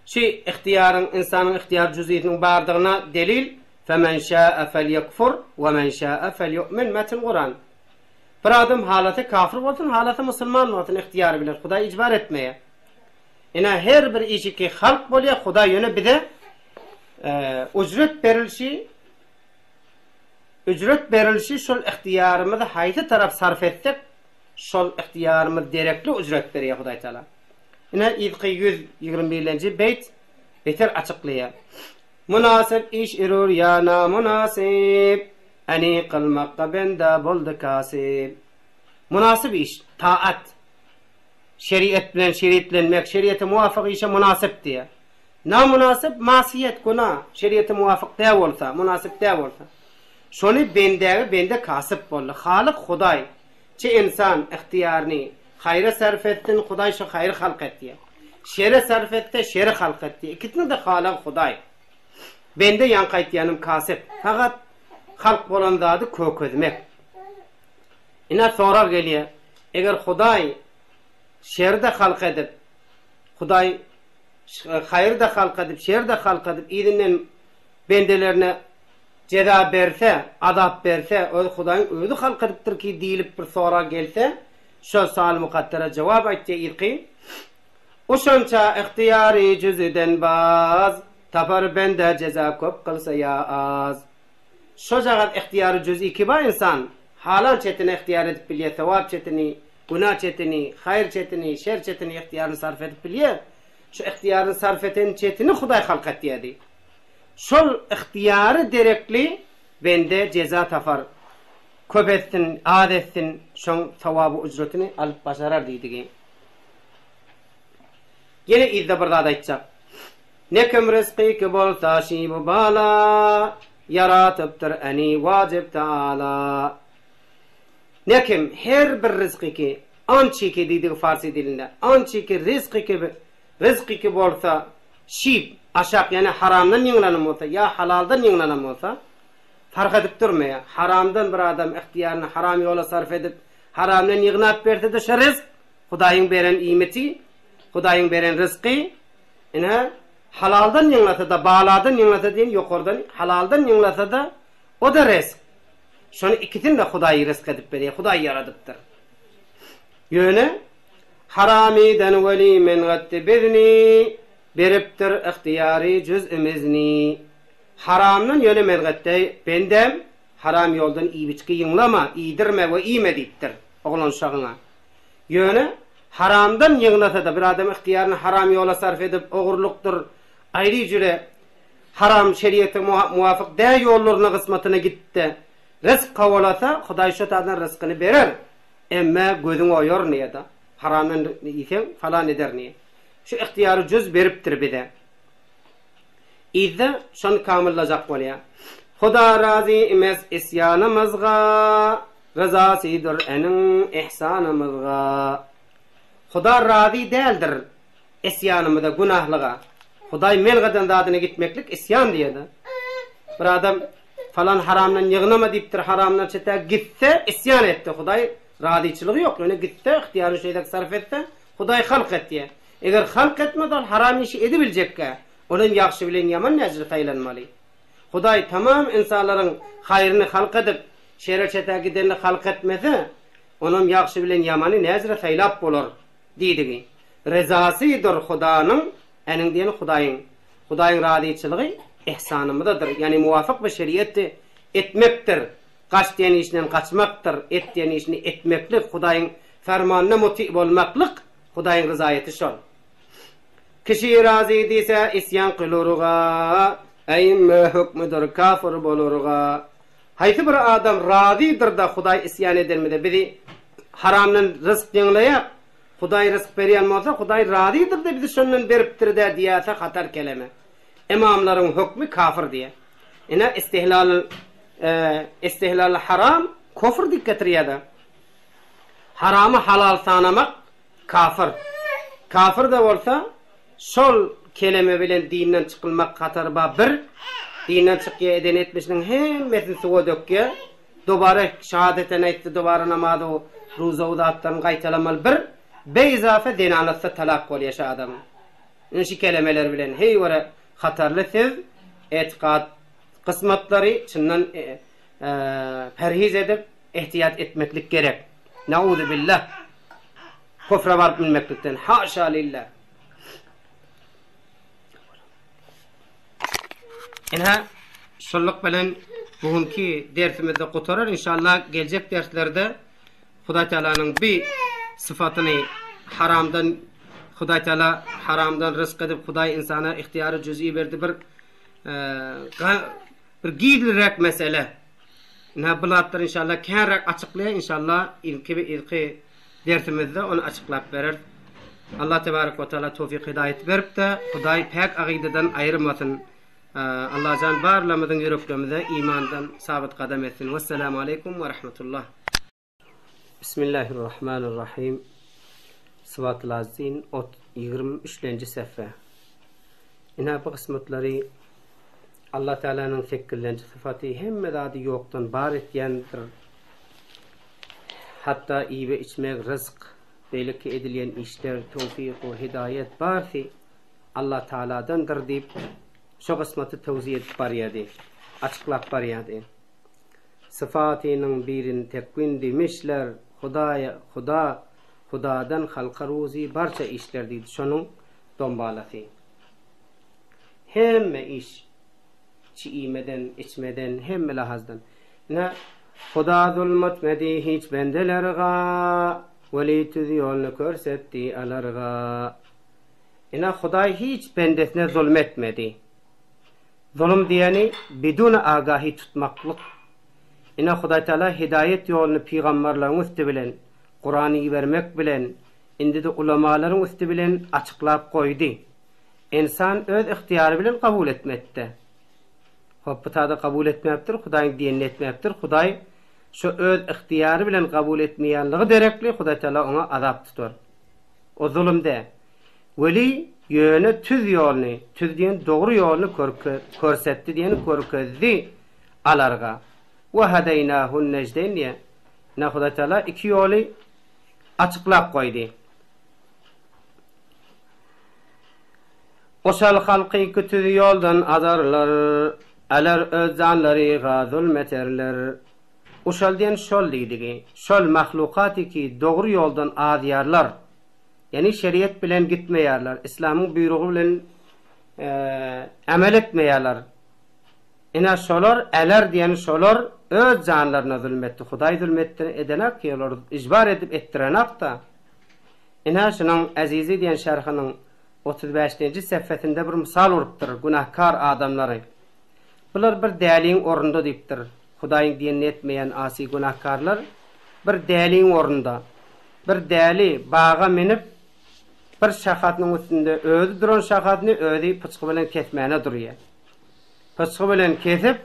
[SPEAKER 1] şu ygtyýaryň, ynsanyň ygtyýar jüzisiniň bardygyna delil, Femen şäe felyekfur we men şäe felyu'min metin Kuran. Bir adam halasa kafir bolsun, halasa musulman bolsun ygtyýary bilen Hudaý ijbar etmeýär. Ine her bir işi ki halk bolýar, Hudaý ýöne bize ücret berilşi ücret berilşi şol ygtyýarymyzy haýsy tarap sarf etsek, şol ygtyýarymyz derekli ücret berýär Hudaý Taala. Ine yzky 121-nji beýt beter açyklaýar. Mynasyp iş irur ýa namynasyp, Äni kylmakda bende boldy kasyp. Mynasyp iş, taat. Şeriat bilen şeritlenmek, şeriate muwafyk işe mynasyp diýýär. Namynasyp, masyýet, günä, şeriate muwafyk däl bolsa, mynasyp däl bolsa. Şony bendäge bende kasyp boldy. Halyk Hudaý, çi ynsan ygtyýaryny haýra sarf etsin, Hudaý şo haýry halk etýär. Şere sarf etse, şeri halk etýär. Ikisiniň-de halygy Hudaý. Bende ýaňky aýtýanym kasyp. Fakat halk bolan zady kökezmek. Ine sorag gelýär. Eger Hudaý şeri-de halk edip, Hudaý haýry-da halk edip, şeri-de halk edip, yzyndan bendelerine jeza berse, azap berse, özi Hudaýyň özi halk edipdir ki diýlip bir sorag gelse, şo sal mukaddara jogap aýtýar yzky. Uşança ygtyýary jüzüden baz, Tapar bende jeza köp kylsa ýa az. Şojagaz ygtyýary jüz'i ki bar ynsan, Halan çetini ygtyýar edip bilýär, sogap çetini, günä çetini, haýyr çetini, şer çetini ygtyýaryny sarf edip bilýär. Şu ygtyýaryny sarf eten çetini Hudaý halk etýärdi. Şol ygtyýary derekli bende jeza tapar. Köp etsin, az etsin, şoň sogaby ujratyny alyp başarar diýdigi. Ýene yzda bir zat aýtjak. Ne kim rysky ki bolsa şibu bala, Ýaratypdyr äni wajyp taala. Ne kim her bir rysky ki, ançy ki diýdigi farsy dilinde, ançy ki rysky ki rysky ki bolsa şib, aşak ýagny haramdan ýyňlanan bolsa ýa halaldan ýyňlanan bolsa, fark edip durmaýar. Haramdan bir adam ygtyýaryny haram ýola sarf edip, haramdan ýygnap berse-de şo ryzk, Hudaýyň beren iýmiti, Hudaýyň beren ryzky, ine, halaldan ýygnasa-da, baladan ýygnasa diýen ýokardan halaldan ýygnasa-da, o-da ryzk. Şony ikisini-de Hudaý ryzk edip berýär, Hudaý ýaradypdyr. Ýöne, haramydan weli men gatdy bizni, beripdir ygtyýary jüzimizni. Haramdan ýöne men gatdy, bendäm, haram ýoldan iýip-içgi ýygnama, iýdirme we iýme diýipdir oglan-uşagyňa. Ýöne, haramdan ýygnasa-da, bir adam ygtyýaryny haram ýola sarf edip, ogurlykdyr, aýry-jüre haram, şeriýete muwafyk däl ýollaryna gysmatyna gitdi, ryzk kowalasa, Hudaý şo taýdan ryzkyny berer. Emme gözüň oýar niýe-de, haramdan iýseň, falan eder niýe. Şu ygtyýary jüz beripdir bize. Yzda şony kamyllajak bolýar. Huda razy imes isýanymyzga, Ryzasydyr eniň ihsanymyzga. Huda razy däldir isýanymyza, günahlyga. Hudaý men gadan zadyna gitmeklik isýan diýýär-de. Bir adam falan haramdan ýygnama diýipdir, haramdan çete gitse isýan etdi. Hudaý razyçylygy ýok, ýöne gitse, ygtyýaryny şeýdek sarp etse, Hudaý halk etýär. Eger halk etmese ol haram işi edibiljekkä, onam ýagşy bilen ýaman näjre saýlanmaly. Hudaý tamam ynsanlaryň haýryny halk edip, şere çete gidenini halk etmese, onam ýagşy bilen ýamany näjre saýlap bolar diýdigi. Rezasydyr Hudanyň, äniň diýeni Hudaýyň. Hudaýyň razyçylygy ihsanymyzadyr, ýagny muwafyk bir şeriýeti etmekdir. Gaç diýen işinden gaçmakdyr, et diýen işini etmeklik, Hudaýyň fermanyna muti bolmaklyk, Hudaýyň ryzaýeti şol. Kişi razy diýse isýan kylurga, Äimme hökmüdir kafir bolurga. Haýsy bir adam razydyr-da Hudaý isýan edenimize bizi haramdan ryzk ýyňlaýar, Hudaý ryzk berýän bolsa Hudaý razydyr-da bizi şondan beripdir-dä diýerse hatar keleme. Ymamlaryň hökmi kafir diýer. Ine istihlal istihlal haram kufr diýip getirýär-de. Haramy halal sanamak kafir. Kafir-de bolsa şol keleme bilen dinden çykylmak hatary bar bir, dinden çykýar eden etmişiniň hemmesini suwa dökýär, dobara şahadeten aýtsa dobara namazy ruza zatlaryny gaýtalamaly bir, be-izafe zenanatsa talak bolýar şo adamyň. Ine şu kelemeler bilen heý görä hatarly siz etikat kysmatlary çyndan perhiz edip ehtiýat etmeklik gerek. Nauzubillah. Kufra baryp münmeklikden haşa lillah. Ine şulluk bilen bugünki dersimizde gutarar inşallah geljek derslerde Hudaý Tealanyň bi syfatyny haramdan Hudaý Teala haramdan ryzk edip Hudaý ynsana ihtiýary jüz'i berdi bir bir gizliräk mesele. Ine bu zatlar inşallah känräk açyklaýar inşallah ilki we ilki dersimizde ony açyklap bereris. Allah tebarek we taala towfik hidaýet beripde Hudaý päk agydadan aýyrmasyn. Allajan barlamyzyň ýüreklerimize imandan sabyt gadam etsin. Wessalamu aleýkum we rahmetullah. Bismillahirrahmanirrahim. Syfatul Azin ot 23 lenji sehfe. Ine bu kysmatlary Allah Tealanyň sekizlenji syfaty hemme zady ýokdan bar etýändir. Hatda iýip içmek, ryzk, beýleki edilýän işler, towfik we hidaýet barsy Allah Tealadandyr diýip şo kysmaty tewzi edip barýardy, açyklap barýardy. Syfatynyň birini tekwin diýmişler, Hudaý, Huda, Hudadan halka ruzy barça işler diýdi, şonuň dombalasy. Hemme iş, çi iýmeden, içmeden, hemme lahazdan. Ine, Huda zulm etmedi hiç bendelerga, Weli tüz ýolny körsetdi alarga. Ine, Hudaý hiç bendesine zulm etmedi. Zulum diýeni biduni agahi tutmaklyk. Ine Hudaýtagala hidaýet ýoluny pygambarlaryň üsti bilen, Kurany ibermek bilen, indi-de ulamalaryň üsti bilen açyklap goýdy. Ynsan öz ygtyýary bilen kabul etmetde. Hop bu tada kabul etmäpdir, Hudaýyň diýenini etmäpdir. Hudaý şo öz ygtyýary bilen kabul etmeýänligi derekli Hudaýtagala oňa azap tutar. O zulum däl. Weli ýöne tüz ýoluny, tüz diýen dogry ýoluny körsetdi diýeni görkezdi alarga. We hadeýnahun nejdeýn diýe. Ine Hudaý Tagala iki ýoly açyklap goýdy. Oşal halky ki tüz ýoldan azarlar, alar öz janlaryga zulm eterler. Uşal diýen şol diýdigi. Şol mahlukaty ki dogry ýoldan azýarlar. Ýagny şeriat bilen gitmeýärler, islamyň buýrugy bilen emel etmeýärler. Ine şolar äler diýen şolar öz janlaryna zulm etdi. Hudaý zulm edenak ki olar ijbar edip etdirenakda. Ine şunuň Azizi diýen şerhiniň 35-nji sefesinde bir mysal urupdyr günahkar adamlary. Bular bir däliň ornunda diýipdir. Hudaýyň diýenini etmeýän asy günahkarlar bir däliň ornunda. Bir däli baga münüp, bir şahasynyň üstünde özi duran şahasyny özi pyçgy bilen kesmäne durýar. Pyçgy bilen kesip,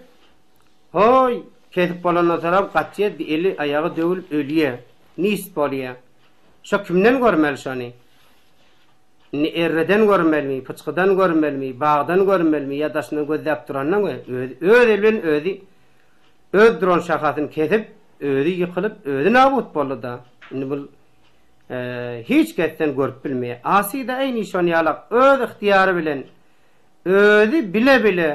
[SPEAKER 1] Hoý, kesip bolandan soňam gaçýar, eli, aýagy döwülip ölýär. Nis bolýar. Şo kimden görmeli şony? Indi erreden görmelimi, pyçgydan görmelimi, bagdan görmelimi ýa daşyndan gözläp durandan gö, özi öz eli bilen özi öz duran şahasyny kesip, özi ýykylyp, özi nabut boldy-da. Indi bul hiç kesden görüp bilmeýär. Asy-da eýni şon ýalak öz ygtyýary bilen özi bile-bile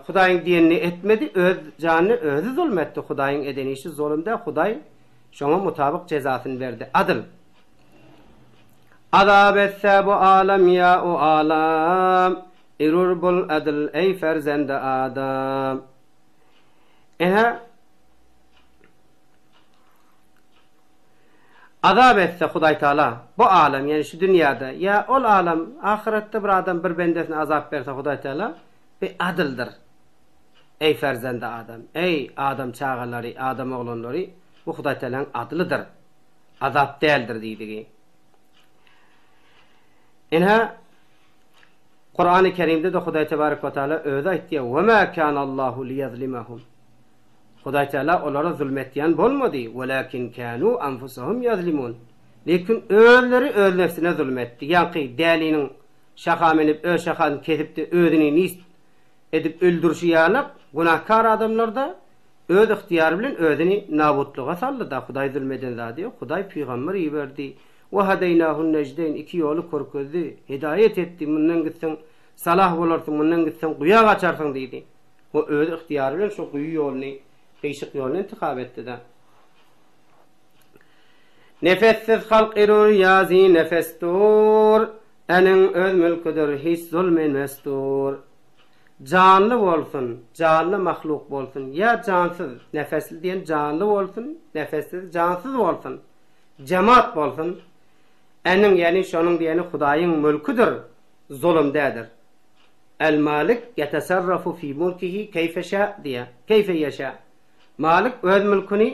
[SPEAKER 1] Hudaýyň diýenini etmedi, öz janyna özi zulum etdi. Hudaýyň eden işi zulum däl, Hudaý şoňa mutabyk jezasyny berdi. Adyl. Azap etse bu alam ýa o alam, Irur bul adyl eý ferzendi adam. Ine, azap etse Hudaý Taala bu alam, ýagny şu dünýäde ýa ol alam, ahyretde bir adam bir bendesine azap berse Hudaý Taala bi adyldyr. Eý ferzendi adam, eý adam çagalary, adam oglanlary bu Hudaý Taalaň adlydyr. Azap däldir diýdigi. Ine, Kurany Kerimde-de Hudaý Tebarek we Taala özi aýtýar, Ve ma kanallahu liýazlimahum. Hudaý Teala olara zulm etýän bolmady, welakin kanu anfusahum ýazlimun. Lekin özleri öz nefsine zulm etdi. Ýaňky däliniň şaha münüp öz şahasyny kesip-de özüni nist edip öldürişi ýalak günahkar adamlar-da öz ygtyýary bilen özüni nabutlyga saldy-da, Hudaý zulm eden zady ýok, Hudaý pygamber iberdi, Ve hadeýnahun nejdeýn iki ýoly görkezdi, hidaýat etdi, mundan gitseň salah bolarsyň, mundan gitseň guýa gaçarsyň diýdi. O öz ygtyýary bilen şo guýy ýoluny, gyşyk ýoluny intihap etdi-de. Nefessiz halk erur ýazy nefesdur, Äniň öz mülküdir, hiç zulm enmesdur. Janly bolsun, janly mahluk bolsun, ýa jansyz, nefesli diýen janly bolsun, nefessiz jansyz bolsun, jemat bolsun, Äniň ýagny şonuň diýeni Hudaýyň mülküdir, zulum dädir. El-Malik ýetesarrafu fi mulkihi keýfe şa diýýär, keýfe ýeşa. Malik öz mülküni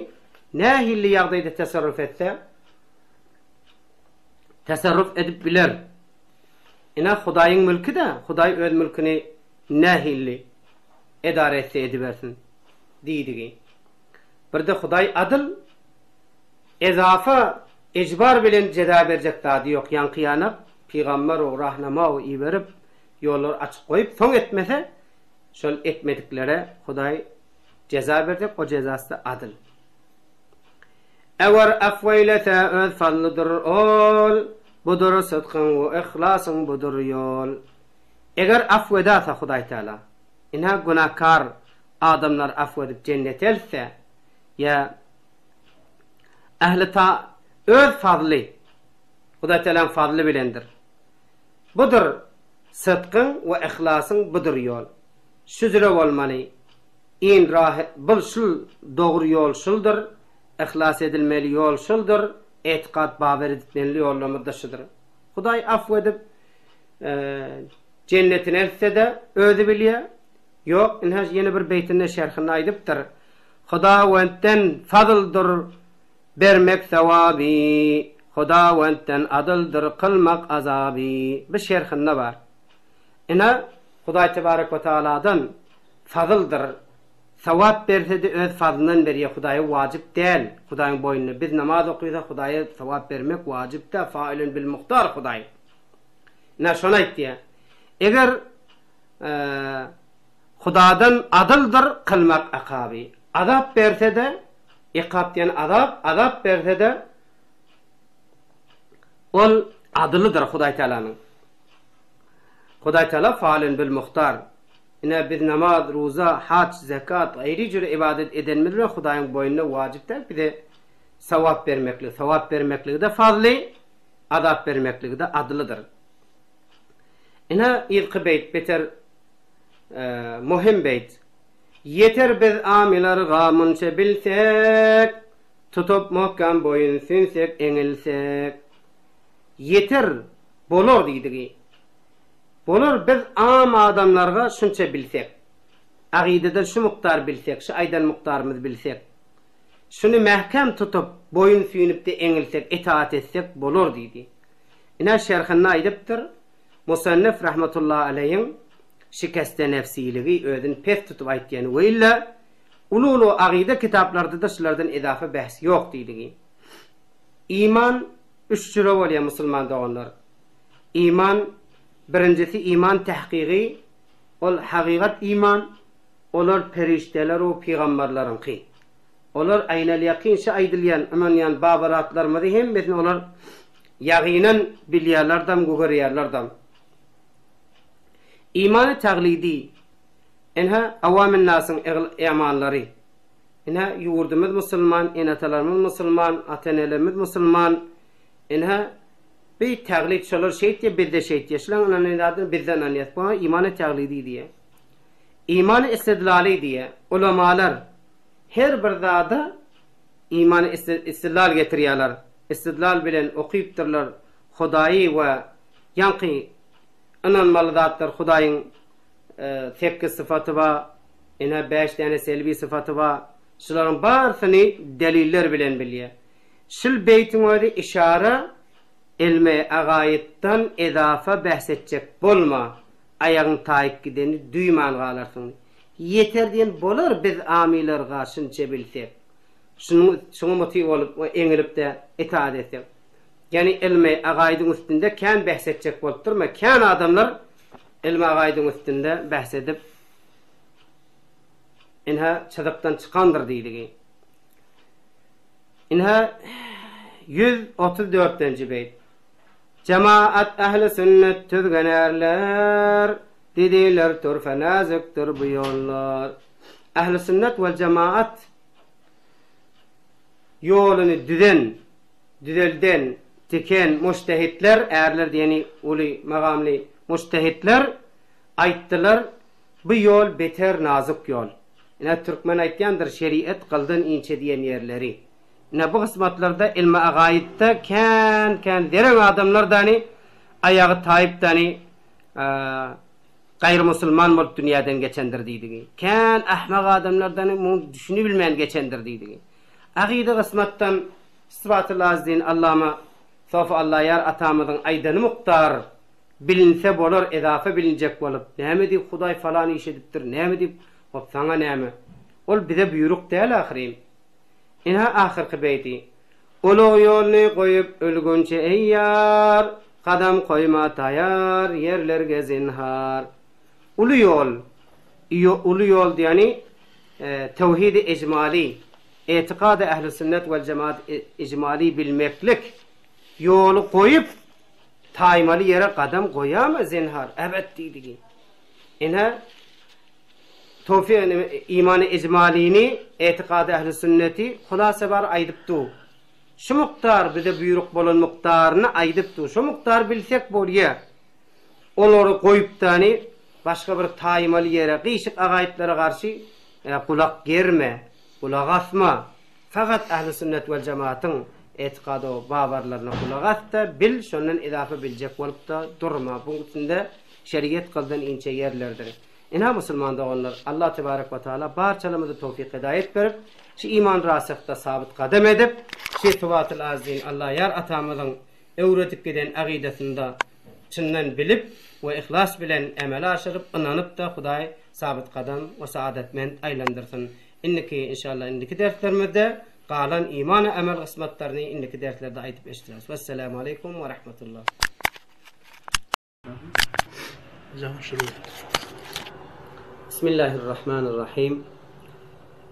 [SPEAKER 1] nähili ýagdaýda tesarruf etse, tesarruf edip biler. Ine, Hudaýyň mülki-dä, Hudaý öz mülküni nähili edara etse edibersin diýdigi. Birde Hudaý adyl, ezafa ejbar bilen jeza berjek zady ýok, ýaňky ýanak pygamber-u rahnama-u iberip, ýollary açyk goýup, soň etmese, şol etmediklere Hudaý jeza berjek, o jezasy-da adyl. Eger afw eýlese öz fazlydyr ol, Budur sydkyň we yhlasyň budur ýol. Eger afw edasa Hudaý Taala, ynha günäkar adamlar afw edip jennete eltse, ýa ähli ta öz fazly, Hudaý Taalaň fazly bilendir. Budur sydkyň we yhlasyň budur ýol. Şüzre bolmaly. In rahy bul şul dogry ýol şuldyr, yhlas edilmeli ýol şuldyr, etikat bawer edipmeli ýollarymyz da şudyr. Hudaý afw edip jennetine eltse-de özi bilýär. Ýok, ynha ýene bir beýtinde şerhinde aýdypdyr. Hudawentden fazldyr bermek sowaby, Hudawentden adyldyr kylmak azaby. Bu şerhinde bar. Ynha Hudaý tebarek we taaladan Fazyldyr. Sawap bersede öz fazlyndan berýär Hudaýa wajyp däl Hudaýyň boýnuna biz namaz okysak Hudaýa sawap bermek wajyp däl failun bil muhtar Hudaý ine şony aýtýar eger Hudadan adyldyr kylmak akaby azap bersede ekap diýen azap azap bersede ol adylydyr Hudaý Taalanyň Hudaý Taala failun bil muhtar Ine, biz namaz, ruza, haç, zekat, gaýry jüre ybadat edenimiz bilen Hudaýyň boýnuna wajyp däl bize sawap bermeklik. Sawap bermekligi-de fazly, azap bermekligi-de adlydyr. Ine, yzky beýt beter möhüm beýt. Ýeter biz amylarga munça bilsek, Tutup muhkam boýun sünsek, eňilsek. Ýeter, bolar diýdigi. Bolar biz am adamlarga şunça bilsek. Agydadan şu mukdar bilsek, şu aýdan mukdarymyzy bilsek. Şuny mähkäm tutup, boýun süýnüpde eňilsek, itaat etsek bolar diýdi. Ine şerhinde aýdypdyr, Musannif rahmetullahi aleýhiň. şikestenefsiligi, özüni pes tutup aýtýany we illa uly-uly agyda kitaplarda-da şulardan ezafa behs ýok diýdigi. Iman üç jüre bolýar musulman doganlar. Iman birinjisi iman tahkygy, ol hagygat iman, olar perişdeler u pygambarlaryňky. Olar aýnal-ýakyn şu aýdylýan, ynanýan babaratlarymyzy hemmesini olar ýagynan bilýärlerdam, gögerýärlerdam. Imany taglydy, Ynha, awamynnasyň e'mallary. Ynha, ýurdumyz musulman, ene-atalarymyz musulman, ata-enelerimiz musulman. Ynha, bi taglyt şolar şeýtýär, biz-de şeýtýäs. Şularyň ynanýan zadyna biz-de ynanýas. Buňa imany taglydy diýýär. Imany istidlaly diýýär. Ulamalar her bir zada imany istidlal getirýärler. Istidlal bilen okypdyrlar Hudaýy we ýaňky ynanmaly zatlar Hudaýyň sekiz syfaty bar, ine bäş däne selbi syfaty bar. Şularyň barysyny deliller bilen bilýär. Şul beýtiň özi yşara ilmi agaýytdan ezafa bähs etjek bolma, aýagyň taýyp gideni duýman galarsyň. Ýeter diýen bolar biz amylarga şunça bilsek. Şunuň şuňa muty bolup we eňilip-de itaat etsek. Ýagny ylmy agaýydyň üstünde kän bähs etjek bolup durma. Kän adamlar ylmy agaýydyň üstünde bähs edip ynha çyzykdan çykandyr diýdigi. Ynha 134-nji beýt. Jemaat ähli sünnet tüzgen ärler, Didiler türfe näzikdir bu ýollar. Ähli sünnet wel jemaat ýoluny düzen, düzelden, tiken mujtehitler, ärler diýeni uly magamly mujtehitler aýtdylar, bu ýol beter nazik ýol. Ine türkmen aýtýandyr şeriat gyldan inçe diýen ýerleri. Ine bu gysmatlarda ilmi agaýytda kän kän zereň adamlar dany aýagy taýyp dany gaýry musulman bolup dünýäden geçendir diýdigi. Kän ahmak adamlar dany muny düşünibilmän geçendir diýdigi. Agyda gysmatdan Sybatyl Azdin Allama Sofy Allaýar atamyzyň aýdany mukdar bilinse bolar ezafa bilinjek bolup näme diýip Hudaý falan iş edipdir näme diýip hop saňa näme ol bize buýruk däl ahyryn. Ynha ahyrky beýdi. Ulag ýoluny goýup ölgünçe eý ýar, Gadam goýma taýar ýerlerge zinhar. Uly ýol, uly ýol diýeni tewhidi ijmaly, etikady ähli sünnet wel jemaat ijmaly bilmeklik ýoly goýup taýmaly ýere gadam goýama zinhar, ebet diýdigi. Ine Towfik imany ijmalyny, etikady ähli sünneti hulasa bar aýdyp dur. Şu mukdar bize buýruk bolan mukdaryny aýdyp dur. Şo mukdar bilsek bolýa. Olary goýupdany başga bir taýmaly ýere gyşyk agaýyplara garşy gulak germe, gulak asma. Fakat ähli sünnet wel jemaatyň etikady babarlaryna gulak as-da bil, şondan izafa biljek bolup-da durma. Buň üstünde şeriýet gyldan inçe ýerlerdir. Ynha musulman doganlar, Allah tebarek we taala barçalarymyza towfyk hidaýat berip, şu iman rasyhda sabyt gadam edip, şu Sybatyl Azzin Allaýar atamyzyň öwredip giden agydasynda çyndan bilip we yhlas bilen emele aşyryp, ynanyp-da Hudaý sabyt gadam we saadatment aýlandyrsyn. Indiki inşallah indiki derslerimizde galan iman we emel gysmatlaryny indiki derslerde aýdyp eşdireris. Wesselamu aleýkum we rahmetullah. Bismillahirrahmanirrahim.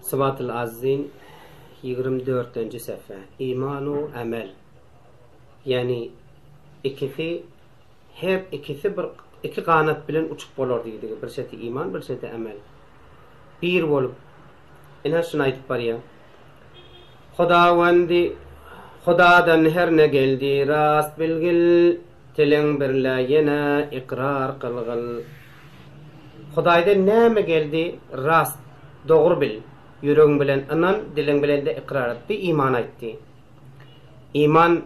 [SPEAKER 1] Sybatyl Azzin 24-nji sefe. Imanu amel. Ýagny ikisi her ikisi bir iki ganat bilen uçup bolar diýdigi. Bir çeti iman, bir çeti amel. Bir bolup ine şuny aýdyp barýar. Hudawendi Hudadan her ne geldi rast bilgil. Tiliň birle ýene ykrar kylgyl. Hudaýdan näme geldi rast, dogry bil. Ýüregiň bilen ynan, diliň bilen-de ykrar et. Bir iman aýtdy. Iman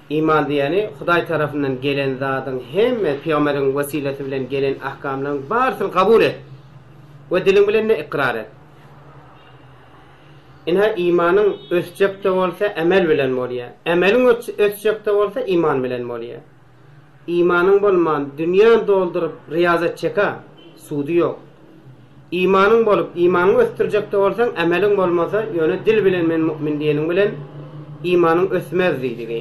[SPEAKER 1] Iman diýeni Hudaý tarapyndan gelen zadyň hemme pygamberiň wesilesi bilen gelen ahkamlaryň barysyny kabul et we diliň bilen-de ykrar et. Ynha, imanyň ösjek-de bolsa, emel bilen bolýar. Emeliň ösjek-de bolsa, iman bilen bolýar. Imanyň bolman, dünýäni dolduryp riýazat çeka, sudy ýok. Imanyň bolup, imanyňy ösdürjek-de bolsaň, emeliň bolmasa, ýöne dil bilen men mu'min diýeniň bilen imanyň ösmez diýdigi.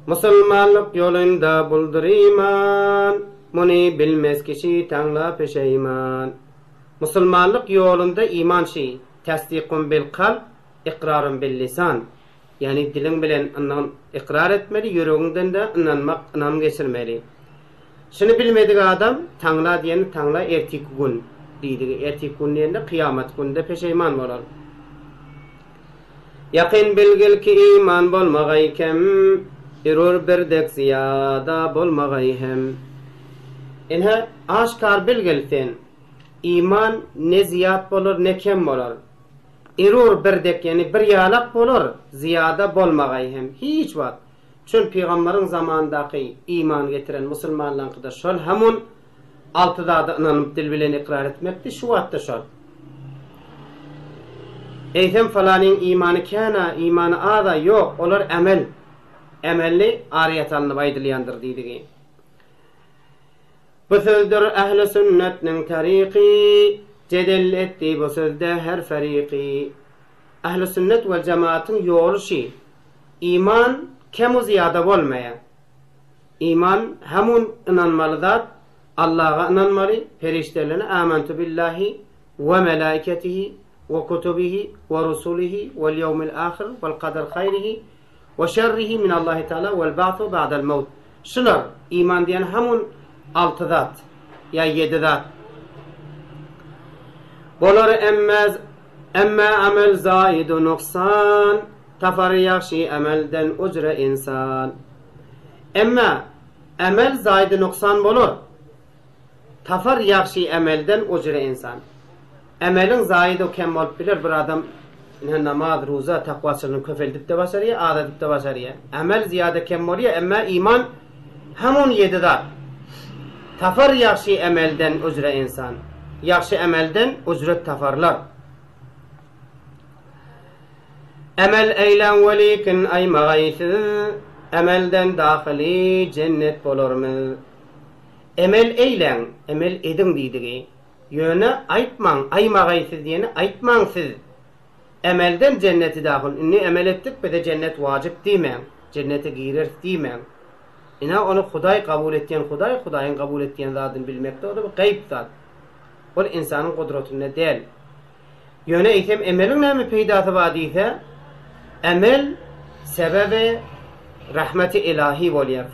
[SPEAKER 1] Musulmanlyk ýolunda buldur iman, Muny bilmez kişi taňla peşeýman. Musulmanlyk ýolunda iman şi, Tasdikun bil kalp, ikrarun bil lisan. Ýagny diliň bilen ynan ykrar etmeli, ýüregiňden-de ynanmak, ynam geçirmeli. Şuny bilmedik adam taňla diýeni taňla ertiki gün diýdigi, ertiki gün diýende kyýamat günde peşeýman bolar. Ýakyn bilgil ki iman bolmagaý kem, Ürür bir dek zyýada bolmagaý hem. Ine, aşkar bilgil sen, iman ne zyýat bolar, ne kem bolar. Erur bir dek ýagny bir ýalak bolar, zyýada bolmagaý hem hiç wagt. Çün pygambaryň zamanyndaky iman getiren musulmanlaňkyda şol hamun alty zada ynanyp dil bilen ykrar etmekdi, şu wagtda şol. Eýsem falanyň imany kän-a, imany az-a, ýok, olar emel, emelli aryýet alnyp aýdylýandyr diýdigi. Bu sözdür ähli sünnetniň taryky, Jedel etdi bu sözde her feryky. Ähli sünnet we jemaatyň ýoly şi, Iman kem-u zyýada bolmaýar. Iman hamun ynanmaly zat, Allaha ynanmaly, perişdelerine Amantu billahi we melaiketihi we kutubihi we rusulihi wel ýewmil ahyr wel kader haýrihi we şerrihi minallahi taala wel ba'su ba'del mewt. Şular, iman diýen hamun alty zat, ýa ýedi zat. Bolar emmez, emme amel zaidu nuksan, tapar ýagşy emelden ujre insan. Emme emel zaidu nuksan bolar. Tapar ýagşy emelden ujre ynsan. Emeliň zaýy-da kem bolup biler, bir adam ine namaz, ruza, takwaçylygyny köpeldip-de başarýar, azadyp-da başarýar. Emel zyýada kem bolýar, emma iman hem on ýedi zat. Tapar ýagşy emelden ujre ynsan. Ýagşy emelden ujret taparlar. Emel eýläň welikin aýmagaý siz, emelden dahyly jennet bolarmyz. Emel eýläň, emel ediň diýdigi. Ýöne aýtmaň, aýmagaý siz diýeni aýtmaň siz. Emelden jenneti dahyl, indi emel etdik, bize jennet wajyp diýmäň. Jennete gireris diýmäň. Ine ony Hudaý kabul etýän Hudaý, Hudaýyň kabul etýän zadyny bilmekde o-da bir gaýyp zat. Ol ynsanyň gudratynda däl. Ýöne eýsem emeliň näme peýdasy bar diýse, emel sebebi rahmeti ilahi bolýar.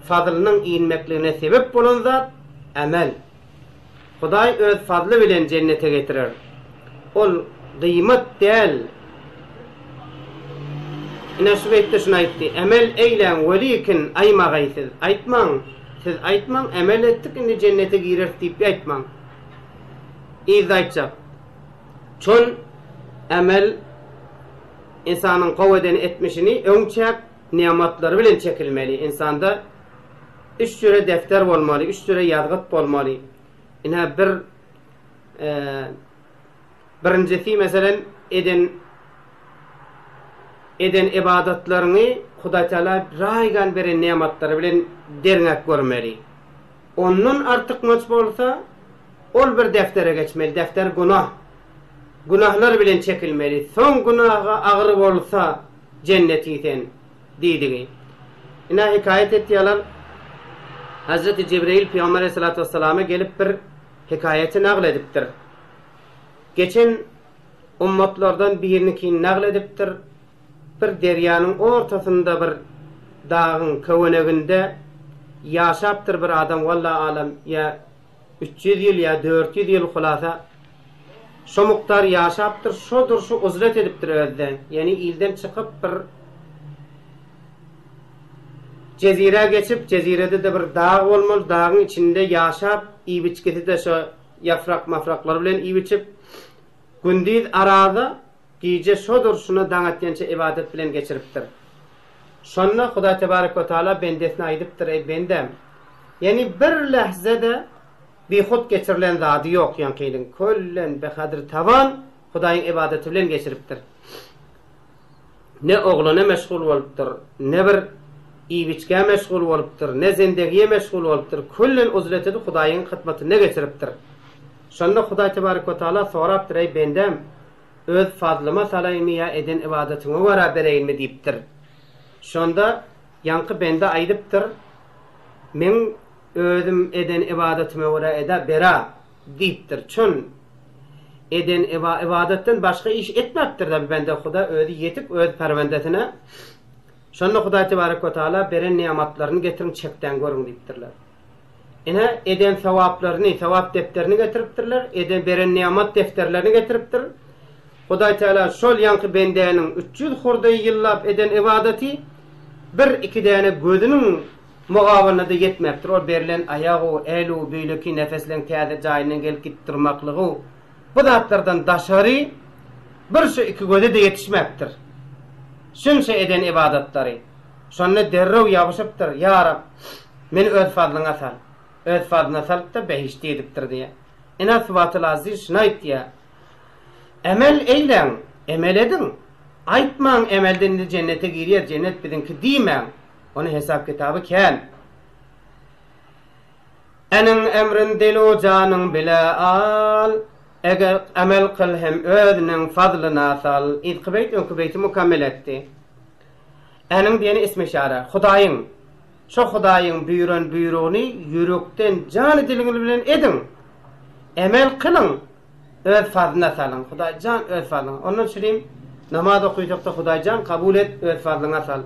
[SPEAKER 1] Fazlynyň inmekligine sebep bolan zat emel. Hudaý öz fazly bilen jennete getirer. Ol gyýmat däl. Ine şu beýtde şuny aýtdy, Emel eýläň welikin aýmagaý siz. Aýtmaň, siz aýtmaň, emel etdik indi jennete gireris diýip aýtmaň. Yzda aýtjak. Çon emel ynsanyň gowy eden etmişini öň çäk nematlary bilen çekilmeli. Ynsanda üç jüre defter bolmaly, üç jüre ýazgyt bolmaly. Ine bir birinjisi meselem eden eden ybadatlaryňy Hudaý Teala raýgan beren nematlary bilen derňäp görmeli. Ondan artykmaç bolsa, ol bir deftere geçmeli, defter günah. Günahlar bilen çekilmeli. Soň günahy agyr bolsa, jenneti sen, diýdigi. Ine, hekaýat etýärler, Hezreti Jebreýil pygamber aleyhissalatu wesselama gelip bir hekaýaty nagyl edipdir. Geçen ummatlardan birinikini nagyl edipdir. Bir derýanyň ortasynda bir dagyň köweneginde ýaşapdyr bir adam walla alam ýa 300 ýyl ýa 400 ýyl hulasa şo mukdar ýaşapdyr şo durşy uzlet edipdir özde ýani ilden çykyp bir jezirä geçip jezirede-de bir dag bolmaly dagyň içinde ýaşap iýip içgisi-de şo ýafrak mafraklar bilen iýip içip gündiz araza Gije şo durşuna daň atýança ybadat bilen geçiripdir. Şonda Hudaý tebarek we taala bendesine aýdypdyr, Eý bendäm! Ýagny bir lähze-de bihut geçirilen zady ýok ýaňkynyň, köllen behadr taban Hudaýyň ybadaty bilen geçiripdir. Ne ogluna meşgul bolupdyr, ne bir. iýip-içgä meşgul bolupdyr, ne zendegiýe meşgul bolupdyr, küllen uzletini Hudaýyň hyzmatynda geçiripdir. Şonda Hudaý tebarek we taala sorapdyr, Eý, bendäm, öz fazlyma salaýynmy ýa eden ybadatyňa görä bereýinmi diýipdir. Şonda ýaňky bende aýdypdyr, Meň özüm eden ybadatyma görä eda, bera! Diýipdir. Çün eden ybadatdan başga iş etmäpdir-de bu bende Huda özi ýetik öz perwendesine. Şonda Hudaý tebarek we taala beren nematlaryny getiriň çekdäň görüň diýipdirler. Ine eden sowaplaryny, sowap depderini getiripdirler, eden beren nemat defterlerini getiripdir. Hudaý Teala şol ýaňky bendäniň 300 hurdaý ýyllap eden ybadaty bir iki däne gözüniň Mugawyna-da ýetmepdir. Ol berlen aýag-u, el-u, beýleki nefesleň täze jaýyndan gelip gidip durmaklygy-u, bu zatlardan daşary bir şu iki göze-de ýetişmepdir. Şunça eden ybadatlary. Şonda derrew ýabyşypdyr, Ýa Rab, meni öz fazlyňa sal. Öz fazlyna salyp-da behişdi edipdir diýýär. Ine, Subatyl-Aziz şuny aýtýar, Emel eýläň, emel ediň. Aýtmaň, emelden indi jennete girýäs, jennet biziňki diýmäň. Onuň hesap-kitaby kän. Eniň emrin dilu janyň bile al, Eger emel kyl hem özüniň fazlyna sal. Yzky beýt öňki beýti mukammel etdi. Eniň diýeni ismi-işara. Hudaýyň. Şo Hudaýyň buýran buýrugyny ýürekden jany-diliňiz bilen ediň. Emel kylyň. Öz fazlyna salyň. Hudaý jan öz fazlyňa. Ondan çürim namaz okysakda Hudaý jan kabul et öz fazlyňa sal.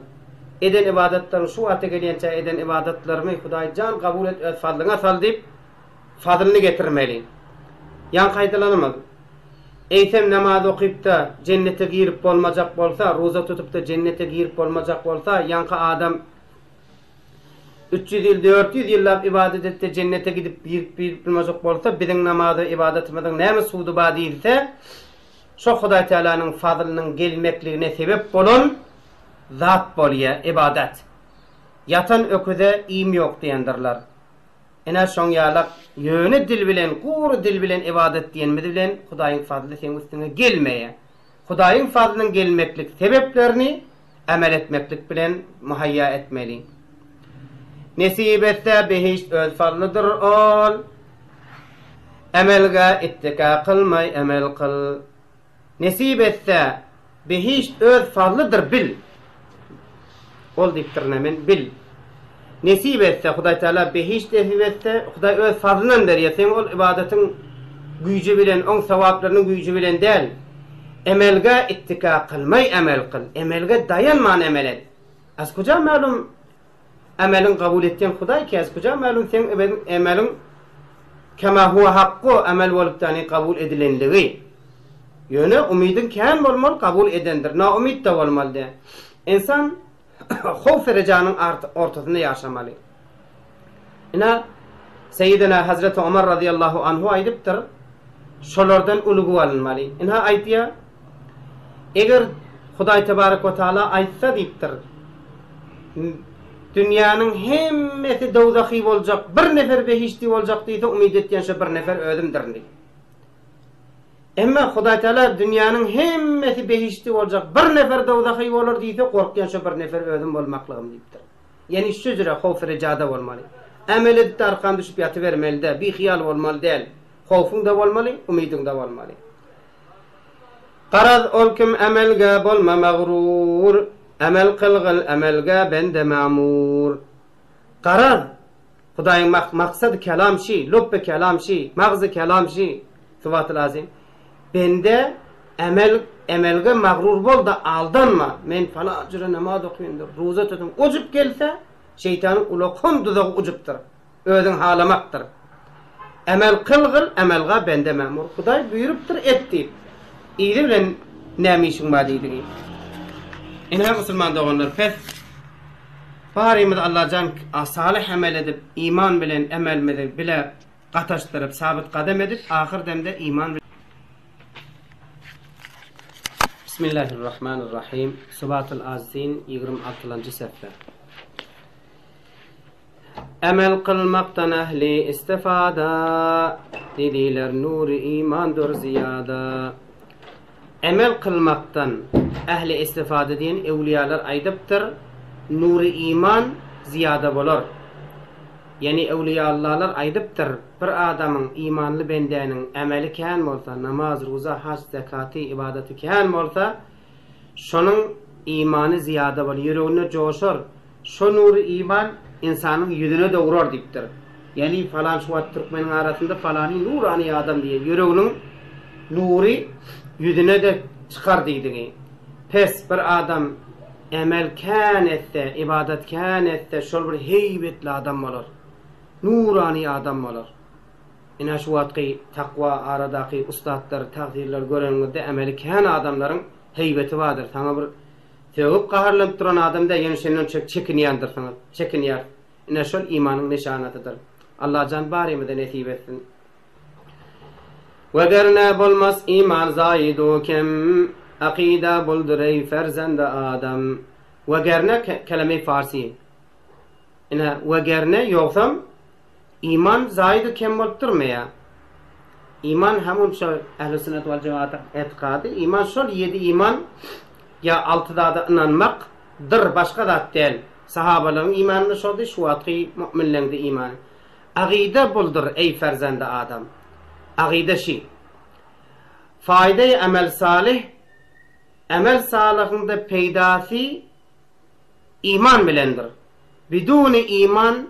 [SPEAKER 1] Eden ybadatlaryň şu wagta gelýänçä eden ybadatlarymy Hudaý jan kabul et öz fazlyňa sal diýip fazlyny getirmeli. Ýaňky aýdylanymyz. Eýsem namaz okypda jennete girip bolmajak bolsa, ruza tutupda jennete girip bolmajak bolsa, ýaňky adam 300 ýyl, 400 ýyllap ybadat etse jennete gidip girip girip bilmejek bolsa, biziň namaz we ybadatymyzyň näme sudy bar diýilse, şo Hudaý Tealanyň fazlynyň gelmekligine sebep bolan zat bolýar ybadat. Ýatan öküze iým ýok diýendirler. Ine şoň ýalak ýöne dil bilen, gury dil bilen ybadat diýenimiz bilen Hudaýyň fazly seň üstüňe gelmeýär. Hudaýyň fazlynyň gelmeklik sebeplerini Emel etmeklik bilen muhaýýa etmeli. Nesip etse behişt öz fazlydyr ol. Emelge ittika kylmaý emel kyl. Nesip etse behişt öz fazlydyr bil. Ol diýipdir ine men bil. Nesip etse Hudaý Teala behişt nesip etse Hudaý öz fazlyndan berýär. Seň ol ybadatyň güýji bilen oň sowaplarynyň güýji bilen däl. Emelge ittika kylmaý emel kyl. Emelge daýanman emel et. Az kuja mälum emeliň kabul etýän Hudaý ki az kuja mälum seň emeliň kema huwa hakku emel bolup däni kabul edilenligi. Ýöne umydyň kän bolmaly kabul edendir. Naumyt-da bolmaly däl. Ynsan howf-rejanyň ortasynda ýaşamaly. Ine, Seýidina Hazreti Omar razyýallahu anhu aýdypdyr, şolardan ulgy alynmaly. Ynha aýdýar, Eger Hudaý tebarek we taala aýtsa diýipdir, dünýäniň hemmesi dowzahy boljak, bir nefer behişdi boljak diýse, umyt etýän şo bir nefer özümdirin diýip. Emma Hudaý Teala dünýäniň hemmesi behişdi boljak, bir nefer dowzahy bolar diýse, gorkýan şo bir nefer özüm bolmaklygym diýipdir. Ýani şu jüre howf-rejada bolmaly. Emel edip-de arkan düşüp ýatybermeli däl, bihyýal bolmaly däl. Howfuň-da bolmaly, umydyň-da bolmaly. Garaz, ol kim emelge bolma magrur, Emel kylgyl emelge bende mamur. Garaz, Hudaýyň maksady kelam şi, lupby kelam şi, magzy kelam şi, Sybatyl azim. Bende emel emelge magrur bol-da aldanma, men falan jüre namaz okyndyr, ruza tutun, ujup gelse, şeýtanyň ulakan duzagy ujupdyr. Özüň halamakdyr. Emel kylgyl, emelga bende memur. Hudaý buýrupdyr et diýip. Yzy bilen näme işiň bar diýdigi. Ine musulman doganlar pes barymyz Allajan salyh emel edip iman bilen emelimizi bile gataşdyryp sabyt gadam edip ahyr demde iman bilen Bismillahirrahmanirrahim Subatul Azin 26-njy sefre. Emel kylmakdan ähli istifada, Didiler nury imandyr zyýada. Emel kylmakdan ähli istifada diýen öwlüýalar aýdypdyr. nury iman zyýada bolar. Ýani öwliýallalar aýdypdyr, bir adamyň, imanly bendäniň, emeli kän bolsa, namaz, ruza, haç, zekaty, ybadaty kän bolsa, şonuň imany zyýada bolar, ýüreginde joşar, şo nury iman ynsanyň ýüzüne-de urar diýipdir. Ýani falan şu wagt türkmeniň arasynda falany nurany adam diýýär, ýüreginiň nury ýüzüne-de çykar diýdigi. Pes bir adam emel kän etse, ybadat kän etse, şol bir heýbetli adam bolar. Nurany adam bolar. Ine şu wagtky takwa aradaky ussatlary, tagsyrdlary göreniňizde emeli kän adamlaryň heýbeti bardyr. Saňa bir sögüp gaharlanyp duran adam däl, ýöne senden çek çekinýändirsiňiz, çekinýär. Ine şol imanyň nyşanasydyr. Allajan barymyza nesip etsin. Wegerne bolmas iman zaýydu kem, Akyda buldur eý ferzendi adam. Wegerne keleme-i farsi. Ine, wegerne ýogsam iman zaýydu kem bolup durmaýar. Iman hemunça ähli sünnet wal jemaatyň etikady, iman şol ýedi iman ýa alty zada ynanmak dyr, başga zat däl. Sahabalaryň imany-da şoldy, şu wagtky mu'minleň-de imany. Agyda buldur, eý ferzendi adam! Agyda şi. Faýdaýy emel salyh, emel salyhyň-da peýdasy iman bilendir. Biduny iman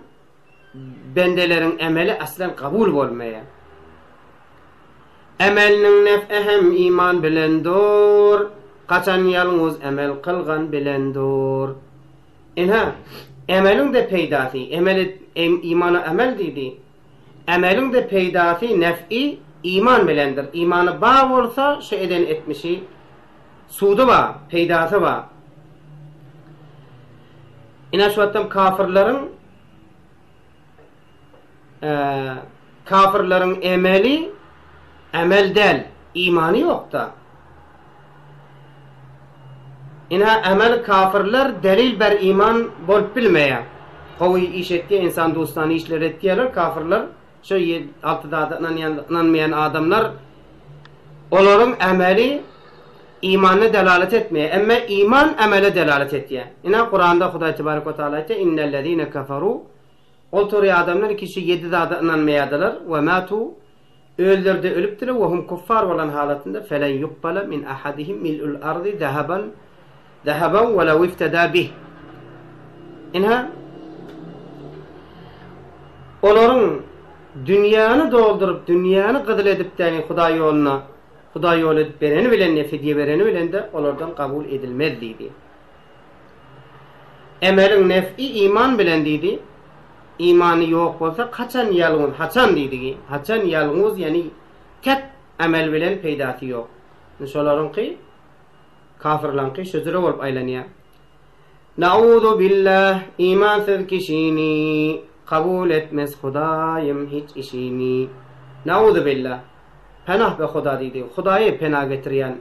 [SPEAKER 1] bendeleriň emeli aslan kabul bolmaýar. Emeliniň nef'i hem iman bilendur, kaçan ýalňyz emel kylgan bilendur. Ynha, emeliň-de peýdasy, emel et, imana emel diýdi. Emeliň-de peýdasy, nef'i, iman bilendir. Imany bar bolsa, şu eden etmişi sudy bar, peýdasy bar. Ynha, şu wagtam kafyrlaryň Kafyrlaryň emeli emel däl, imany ýokda. Ynha emel kafyrlar delil ber iman bolup bilmeýär. Gowy iş etýär, insan dostany işler etýärler kafyrlar. Şo alty zada ynanýan, ynanmaýan adamlar olaryň emeli imana delalet etmeýär. Emme iman emele delalet etýär. Ynha Kuranda Hudaý tebarek we taala aýtýar, Innellezine kafaru Ol tory adamlar kişi ýedi zada ynanmaýardylar, we matu, özleri-de ölüpdiler, we hum kuffar bolan halatynda, felen yukbala min ahadihim mil'ul ardy zahaban zahaban we lew iftada bih. Ynha, olaryň dünýäni dolduryp, dünýäni gyzyl edip däni Hudaý ýoluna, Hudaý ýoly edip bereni bilen-de, fidýe bereni bilen-de olardan kabul edilmez diýdi. Emeliň nef'i iman bilen diýdi. Imany ýok bolsa kaçan ýalňyz, haçan diýdigi. Haçan ýalňyz ýani tek emel bilen peýdasy ýok. Indi şolaryňky kafyrlaňky şu jüre bolup aýlanýar. Nauzu billah imansyz kişini kabul etmez Hudaýym hiç işini. Nauzu billah. Penah be Huda diýdi. Hudaýa pena getirýän,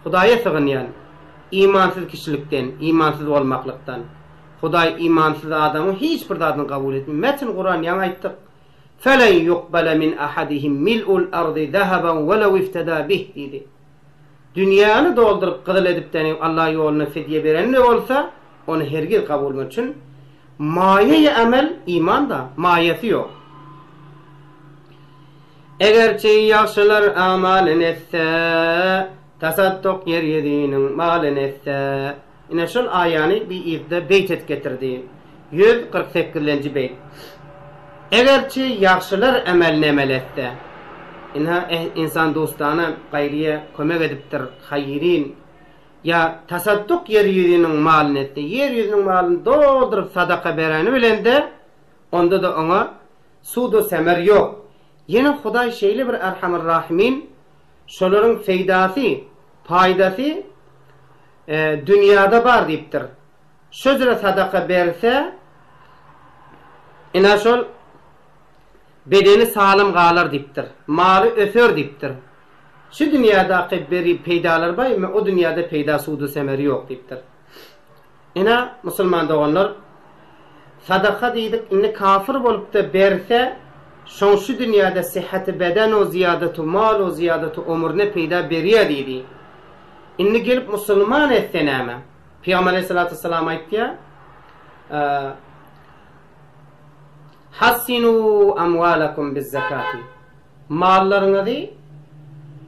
[SPEAKER 1] Hudaýa sygynýan, imansyz kişilikden, imansyz bolmaklykdan. Hudaý imansyz adamyň hiç bir zadyny kabul etmeýär. Metin Kuran ýaňy aýtdyk. Felen yukbale min ahadihim mil'ul ardy zahaban welew iftada bih diýdi. Dünýäni dolduryp gyzyl edip däni Allah ýoluna fidýe berende bolsa, ony hergiz kabul etmez. Çün maýa-y emel iman-da, maýasy ýok. Egerçi ýagşylar amalyn etse, Tasadduk ýer ýüzüniň malyn etse. Ine şol aýany bi yzda beýt edip getirdi. 148-lenji beýt. Egerçi ýagşylar emelini emel etse. Ynha ynsan dostana gaýryýa kömek edipdir, haýyryn. Ýa tasadduk ýer ýüzüniň malyny etse, ýer ýüzüniň malyny dolduryp sadaka bereni bilen-de, onda-da oňa Suda semer ýok. Ýene Hudaý şeýle bir Erhamur-Rahimin, şolaryň feýdasy, paýdasy dünýada bar diýipdir. Şo jüre sadaka berse, ine şol bedeni salym galar diýipdir. Maly öser diýipdir. Şu dünýädaki beri peýdalar bar, emma o dünýäde peýda sudu semeri ýok diýipdir. Ine, musulman doganlar, sadaka diýdik, indi kafir bolup-da berse, şoň şu dünýäde syhhaty beden u zyýadatu mal u zyýadatu ömrüne peýda berýär diýdi. Indi gelip musulman etse näme? Pygamber aleýhissalatu wessalam aýtýar. Hassinu amwalakum biz-zekati. Mallaryňyzy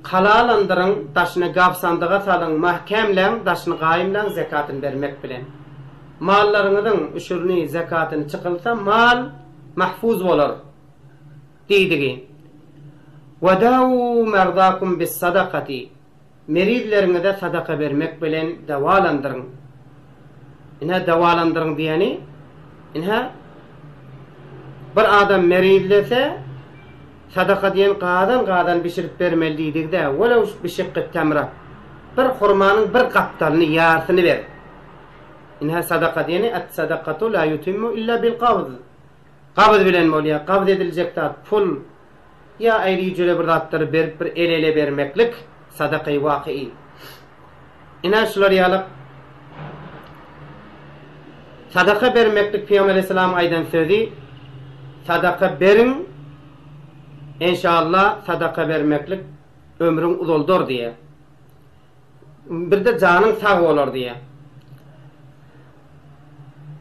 [SPEAKER 1] kalalandyryň, daşyny gap-sandyga salyň, mähkämläň, daşyny gaýymlaň zekatyny bermek bilen. Mallaryňyzyň üşürini, zekatyny çykylsa, mal mahfuz bolar. Diýdigi. Wedawu merdakum bis-sadakati. Merizleriňize sadaka bermek bilen dawalandyryň. Ine, dawalandyryň diýeni, ine, bir adam merizlese, sadaka diýen gazan-gazan bişirip bermeli diýdigi-dä, welew bişikki temra, bir hurmanyň bir gapdalyny, ýarsyny ber. Ine, sadaka diýeni, et-sadakatu la ýutimmu illa bil-gabz. Gabz bilen bolýar. Gabz ediljek zat pul. Ýa aýry-jüre bir zatlary berip bir el-ele bermeklik sadakaýy wakyýy. Ine şular ýaly sadaka bermeklik Pygamber aleyhissalamyň aýdan sözi sadaka beriň enşalla sadaka bermeklik ömrüň uzaldar diýýär. Birde janyň sag bolar diýýär.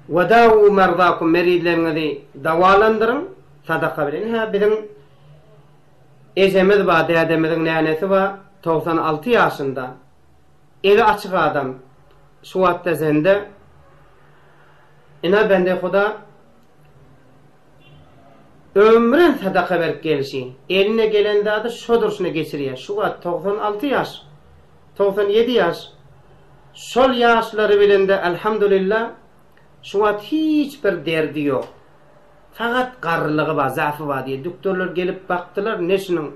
[SPEAKER 1] Wedawu merdakum merizleriňizi dawalandyryň. Sadaka bilen. Hä, biziň ejemiz bar, dädemiziň nänesi bar, 96 ýaşynda. Eli açyk adam. Şu wagtda zende. Ine, bende Huda ömrün sadaka berip gelşi. Eline gelen zady şo durşuna geçirýär. Şu wagt 96 ýaş, 97 ýaş. Şol ýaşlary bilen-de, elhamdulillah, şu wagt hiç bir derdi ýok. Fakat garrylygy bar, zafy bar diýýär. Düktorlar gelip bakdylar, ne şunuň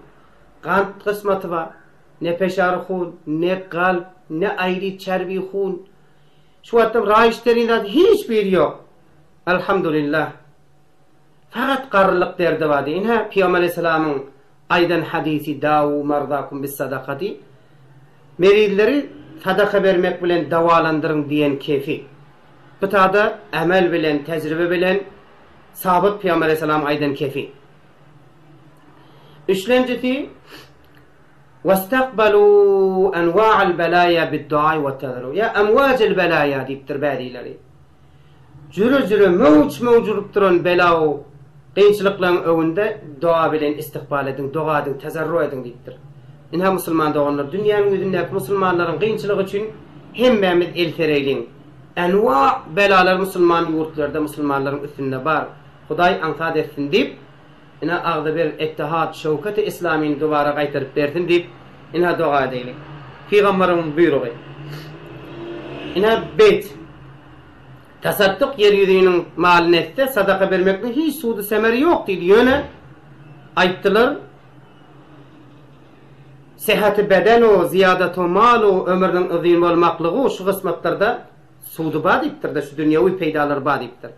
[SPEAKER 1] gant gysmaty bar, ne peşary hun, ne galp, ne aýry çerbi hun. Şu wagtdan raýyş derin zat hiç biri ýok. Elhamdulillah. Fakat garrylyk derdi bar diýýär. Ine, Pygamber aleyhissalamyň aýdan hadysy Dawu marzakum bis sadakati. Merizleri sadaka bermek bilen dawalandyryň diýen kefi. Bu tada emel bilen, tejribe bilen sabyt Pygamber aleyhissalam aýdan kefi. Üçlenjisi Westakbalu enwa'al belaýa bid-duai we-tazarru. Ýa emwajil belaýa diýipdir bäzileri. Jüre-jüre möwç-möwç urup duran bela-u kynçylyklaryň öňünde doga bilen istikbal ediň, doga ediň, tazarru ediň diýipdir. Ynha musulman doganlar, dünýäniň ýüzündäki musulmanlaryň kynçylygy üçin hemmämiz el sereýliň. Enwa belalar musulman ýurtlarda musulmanlaryň üstünde bar. Hudaý aňsat etsin diýip, ine agzybir ettihat, şöwketi islamyny dubara gaýtaryp bersin diýip, ine doga edeýliň. Pygambaryň buýrugy. Ine beýt. Tasadduk ýer ýüzüniň malyny etse, sadaka bermekligiň hiç sudy semeri ýok diýdi. Ýöne aýtdylar, Seheti beden-u, zyýadatu mal-u, ömrüniň uzyn bolmaklygy-u şu gysmatlarda sudy bar diýipdir-de, şu dünýewi peýdalary bar diýipdir.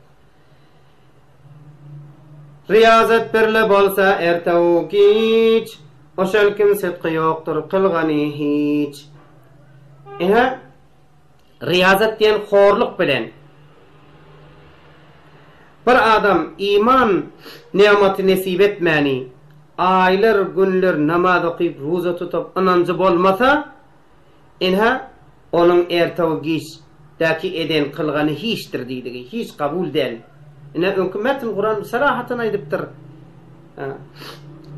[SPEAKER 1] Riýazat birle bolsa erte-u giç, Oşal kim sydky ýokdur kylgany hiç. Ine, Riýazat diýen horluk bilen bir adam iman nematy nesip etmäni, aýlar, günler namaz okyp, ruza tutup, ynanjy bolmasa, ynha, onuň erte-u giçdäki eden kylgany hiçdir diýdigi, hiç kabul däl. Ine, öňki metn Kuran sarahatyn aýdypdyr.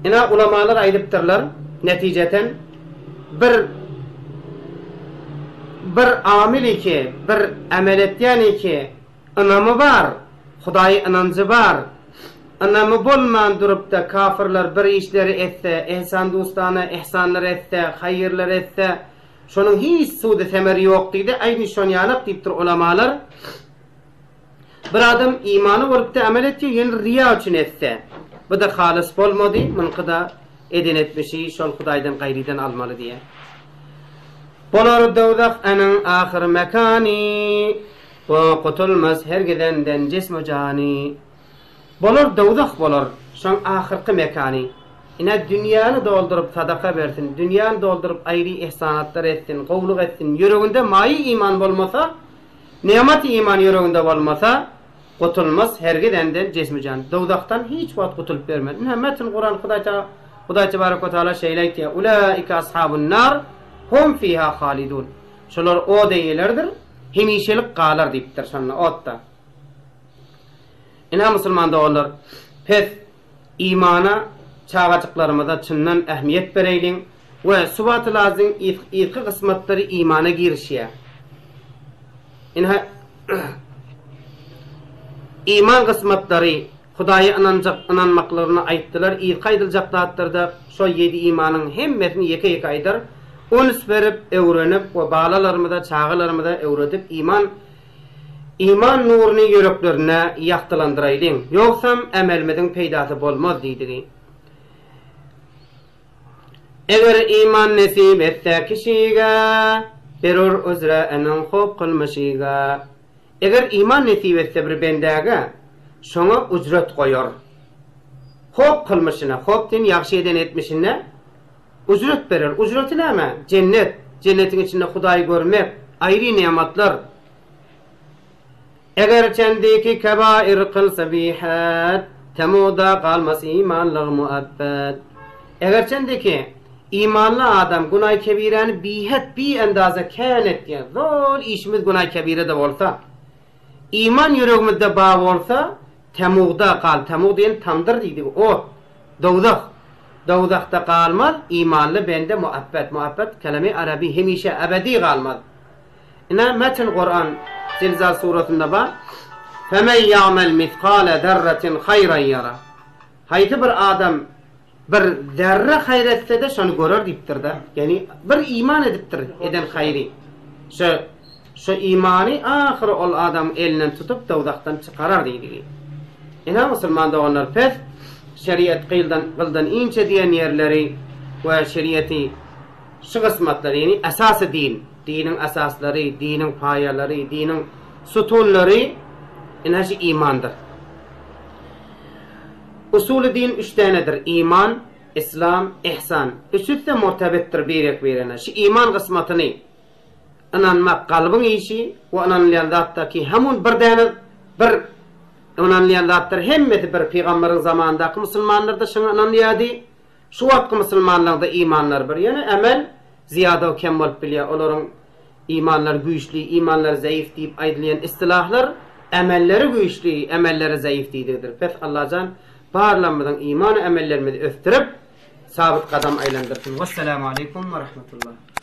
[SPEAKER 1] Ine, ulamalar aýdypdyrlar, netijeten, bir bir amil iki, bir emel etýän iki, ynamy bar, Hudaýa ynanjy bar. Ynamy bolman durup-da kafyrlar bir işleri etse, ehsan-dustana ehsanlar etse, haýyrlar etse, şonuň hiç sudy-semeri ýok diýdi, aýny şonýalak diýipdir ulamalar. Bir adam imany bolupda amel etýär, ýöne riýa üçin etse, bu-da halys bolmady, muňky-da eden etmişi şol Hudaýdan gaýrydan almaly diýýär. Bolar dowzah anyň ahyr mekany, we gutulmaz hergiz enden jism-u jany. Bolar dowzah bolar şoň ahyrky mekany. Ine dünýäni dolduryp sadaka bersin, dünýäni dolduryp aýry ihsanatlar etsin, gowulyk etsin, ýüreginde maýy iman bolmasa, Nematy iman ýüreginde bolmasa, gutulmaz hergiz enden jismi-jan. Dowzahdan hiç wagt gutulyp bermez. Ine, metn Kuran Hudaý Taala Hudaý tebarek we taala şeýle aýtýar, Ulaika ashabun nar, hum fiha halidun. Şolar od eýeleridir, hemişelik galar diýipdir şonda otda. Ine musulman doganlar, pes imana çagajyklarymyza çyndan ähmiýet bereýliň we Subatylazyň yzky gysmatlary imana girişýär. Ine iman gysmatlary Hudaýa ynanjak ynanmaklaryny aýtdylar, yzky aýdyljak zatlarda şo ýedi imanyň hemmesini ýeke-ýeke aýdar, üns berip öwrenip we balalarymyza, çagalarymyza öwredip iman Iman nuruny ýüreklerinde ýagtylandyraýlyň, ýogsam ämelimiziň peýdasy bolmaz diýdigi. Eger iman nesip etse kişige, Berur üzre eniň hop kylmyşyga. Eger iman nesip etse bir bendäge, şoňa ujret goýar. Hop kylmyşyna, hop diýen ýagşy eden etmişine ujret berer. Ujreti näme? Jennet, jennetiň içinde Hudaýy görmek, aýry nematlar. Eger çendiki kebair kylsa bihet, Temuda galmas imanlygy muebbet. Eger çendiki imanly adam günaý kebiräni bihet, biendaza kän etýär, zol işimiz günaý kebire-de bolsa, iman ýüregimizde bar bolsa, Temugda gal, temug diýen tamdyr diýdigi, ot, dowzah. Dowzahda galmaz imanly bende muebbet, muebbet keleme arabi hemişe, ebedi galmaz. Ine metn Kuran Zilzal surasynda bar. Femen ýamel miskale zerretin haýran ýara. Haýsy bir adam bir zerre haýyr etse-de şony görer diýipdir-de. Ýagny bir iman edipdir eden haýry. Şo şo imany ahyry ol adamyň elinden tutup dowzahdan çykarar diýdigi. Ine musulman doganlar pes şeriat gyldan gyldan inçe diýen ýerleri we şeriaty şu gysmatlar ýagny esasy din Diniň esaslary, diniň paýalary, diniň sutunlary ine şu imandyr. Usuly din üç dänedir, iman, islam, ihsan. Üçüsi-de murtabitdir birek-birine. Şu iman gysmatyny ynanmak kalbyň işi we ynanylýan zatdaky hamun bir däne bir ynanylýan zatlar hemmesi bir pygamberiň zamanyndaky musulmanlar-da şuňa ynanýardy. Şu wagtky musulmanlaryňda imanlary bir, ýöne emel zyýada we kem bolup bilýär. Olaryň imanlary güýçli, imanlary zeýif diýip aýdylýan istilahlar emelleri güýçli, emelleri zeýif diýdigidir. Pes Allajan barlamyzyň iman emellerimizi ösdürip, sabyt gadam aýlandyrsyn. Wessalamu aleýkum we rahmetullah.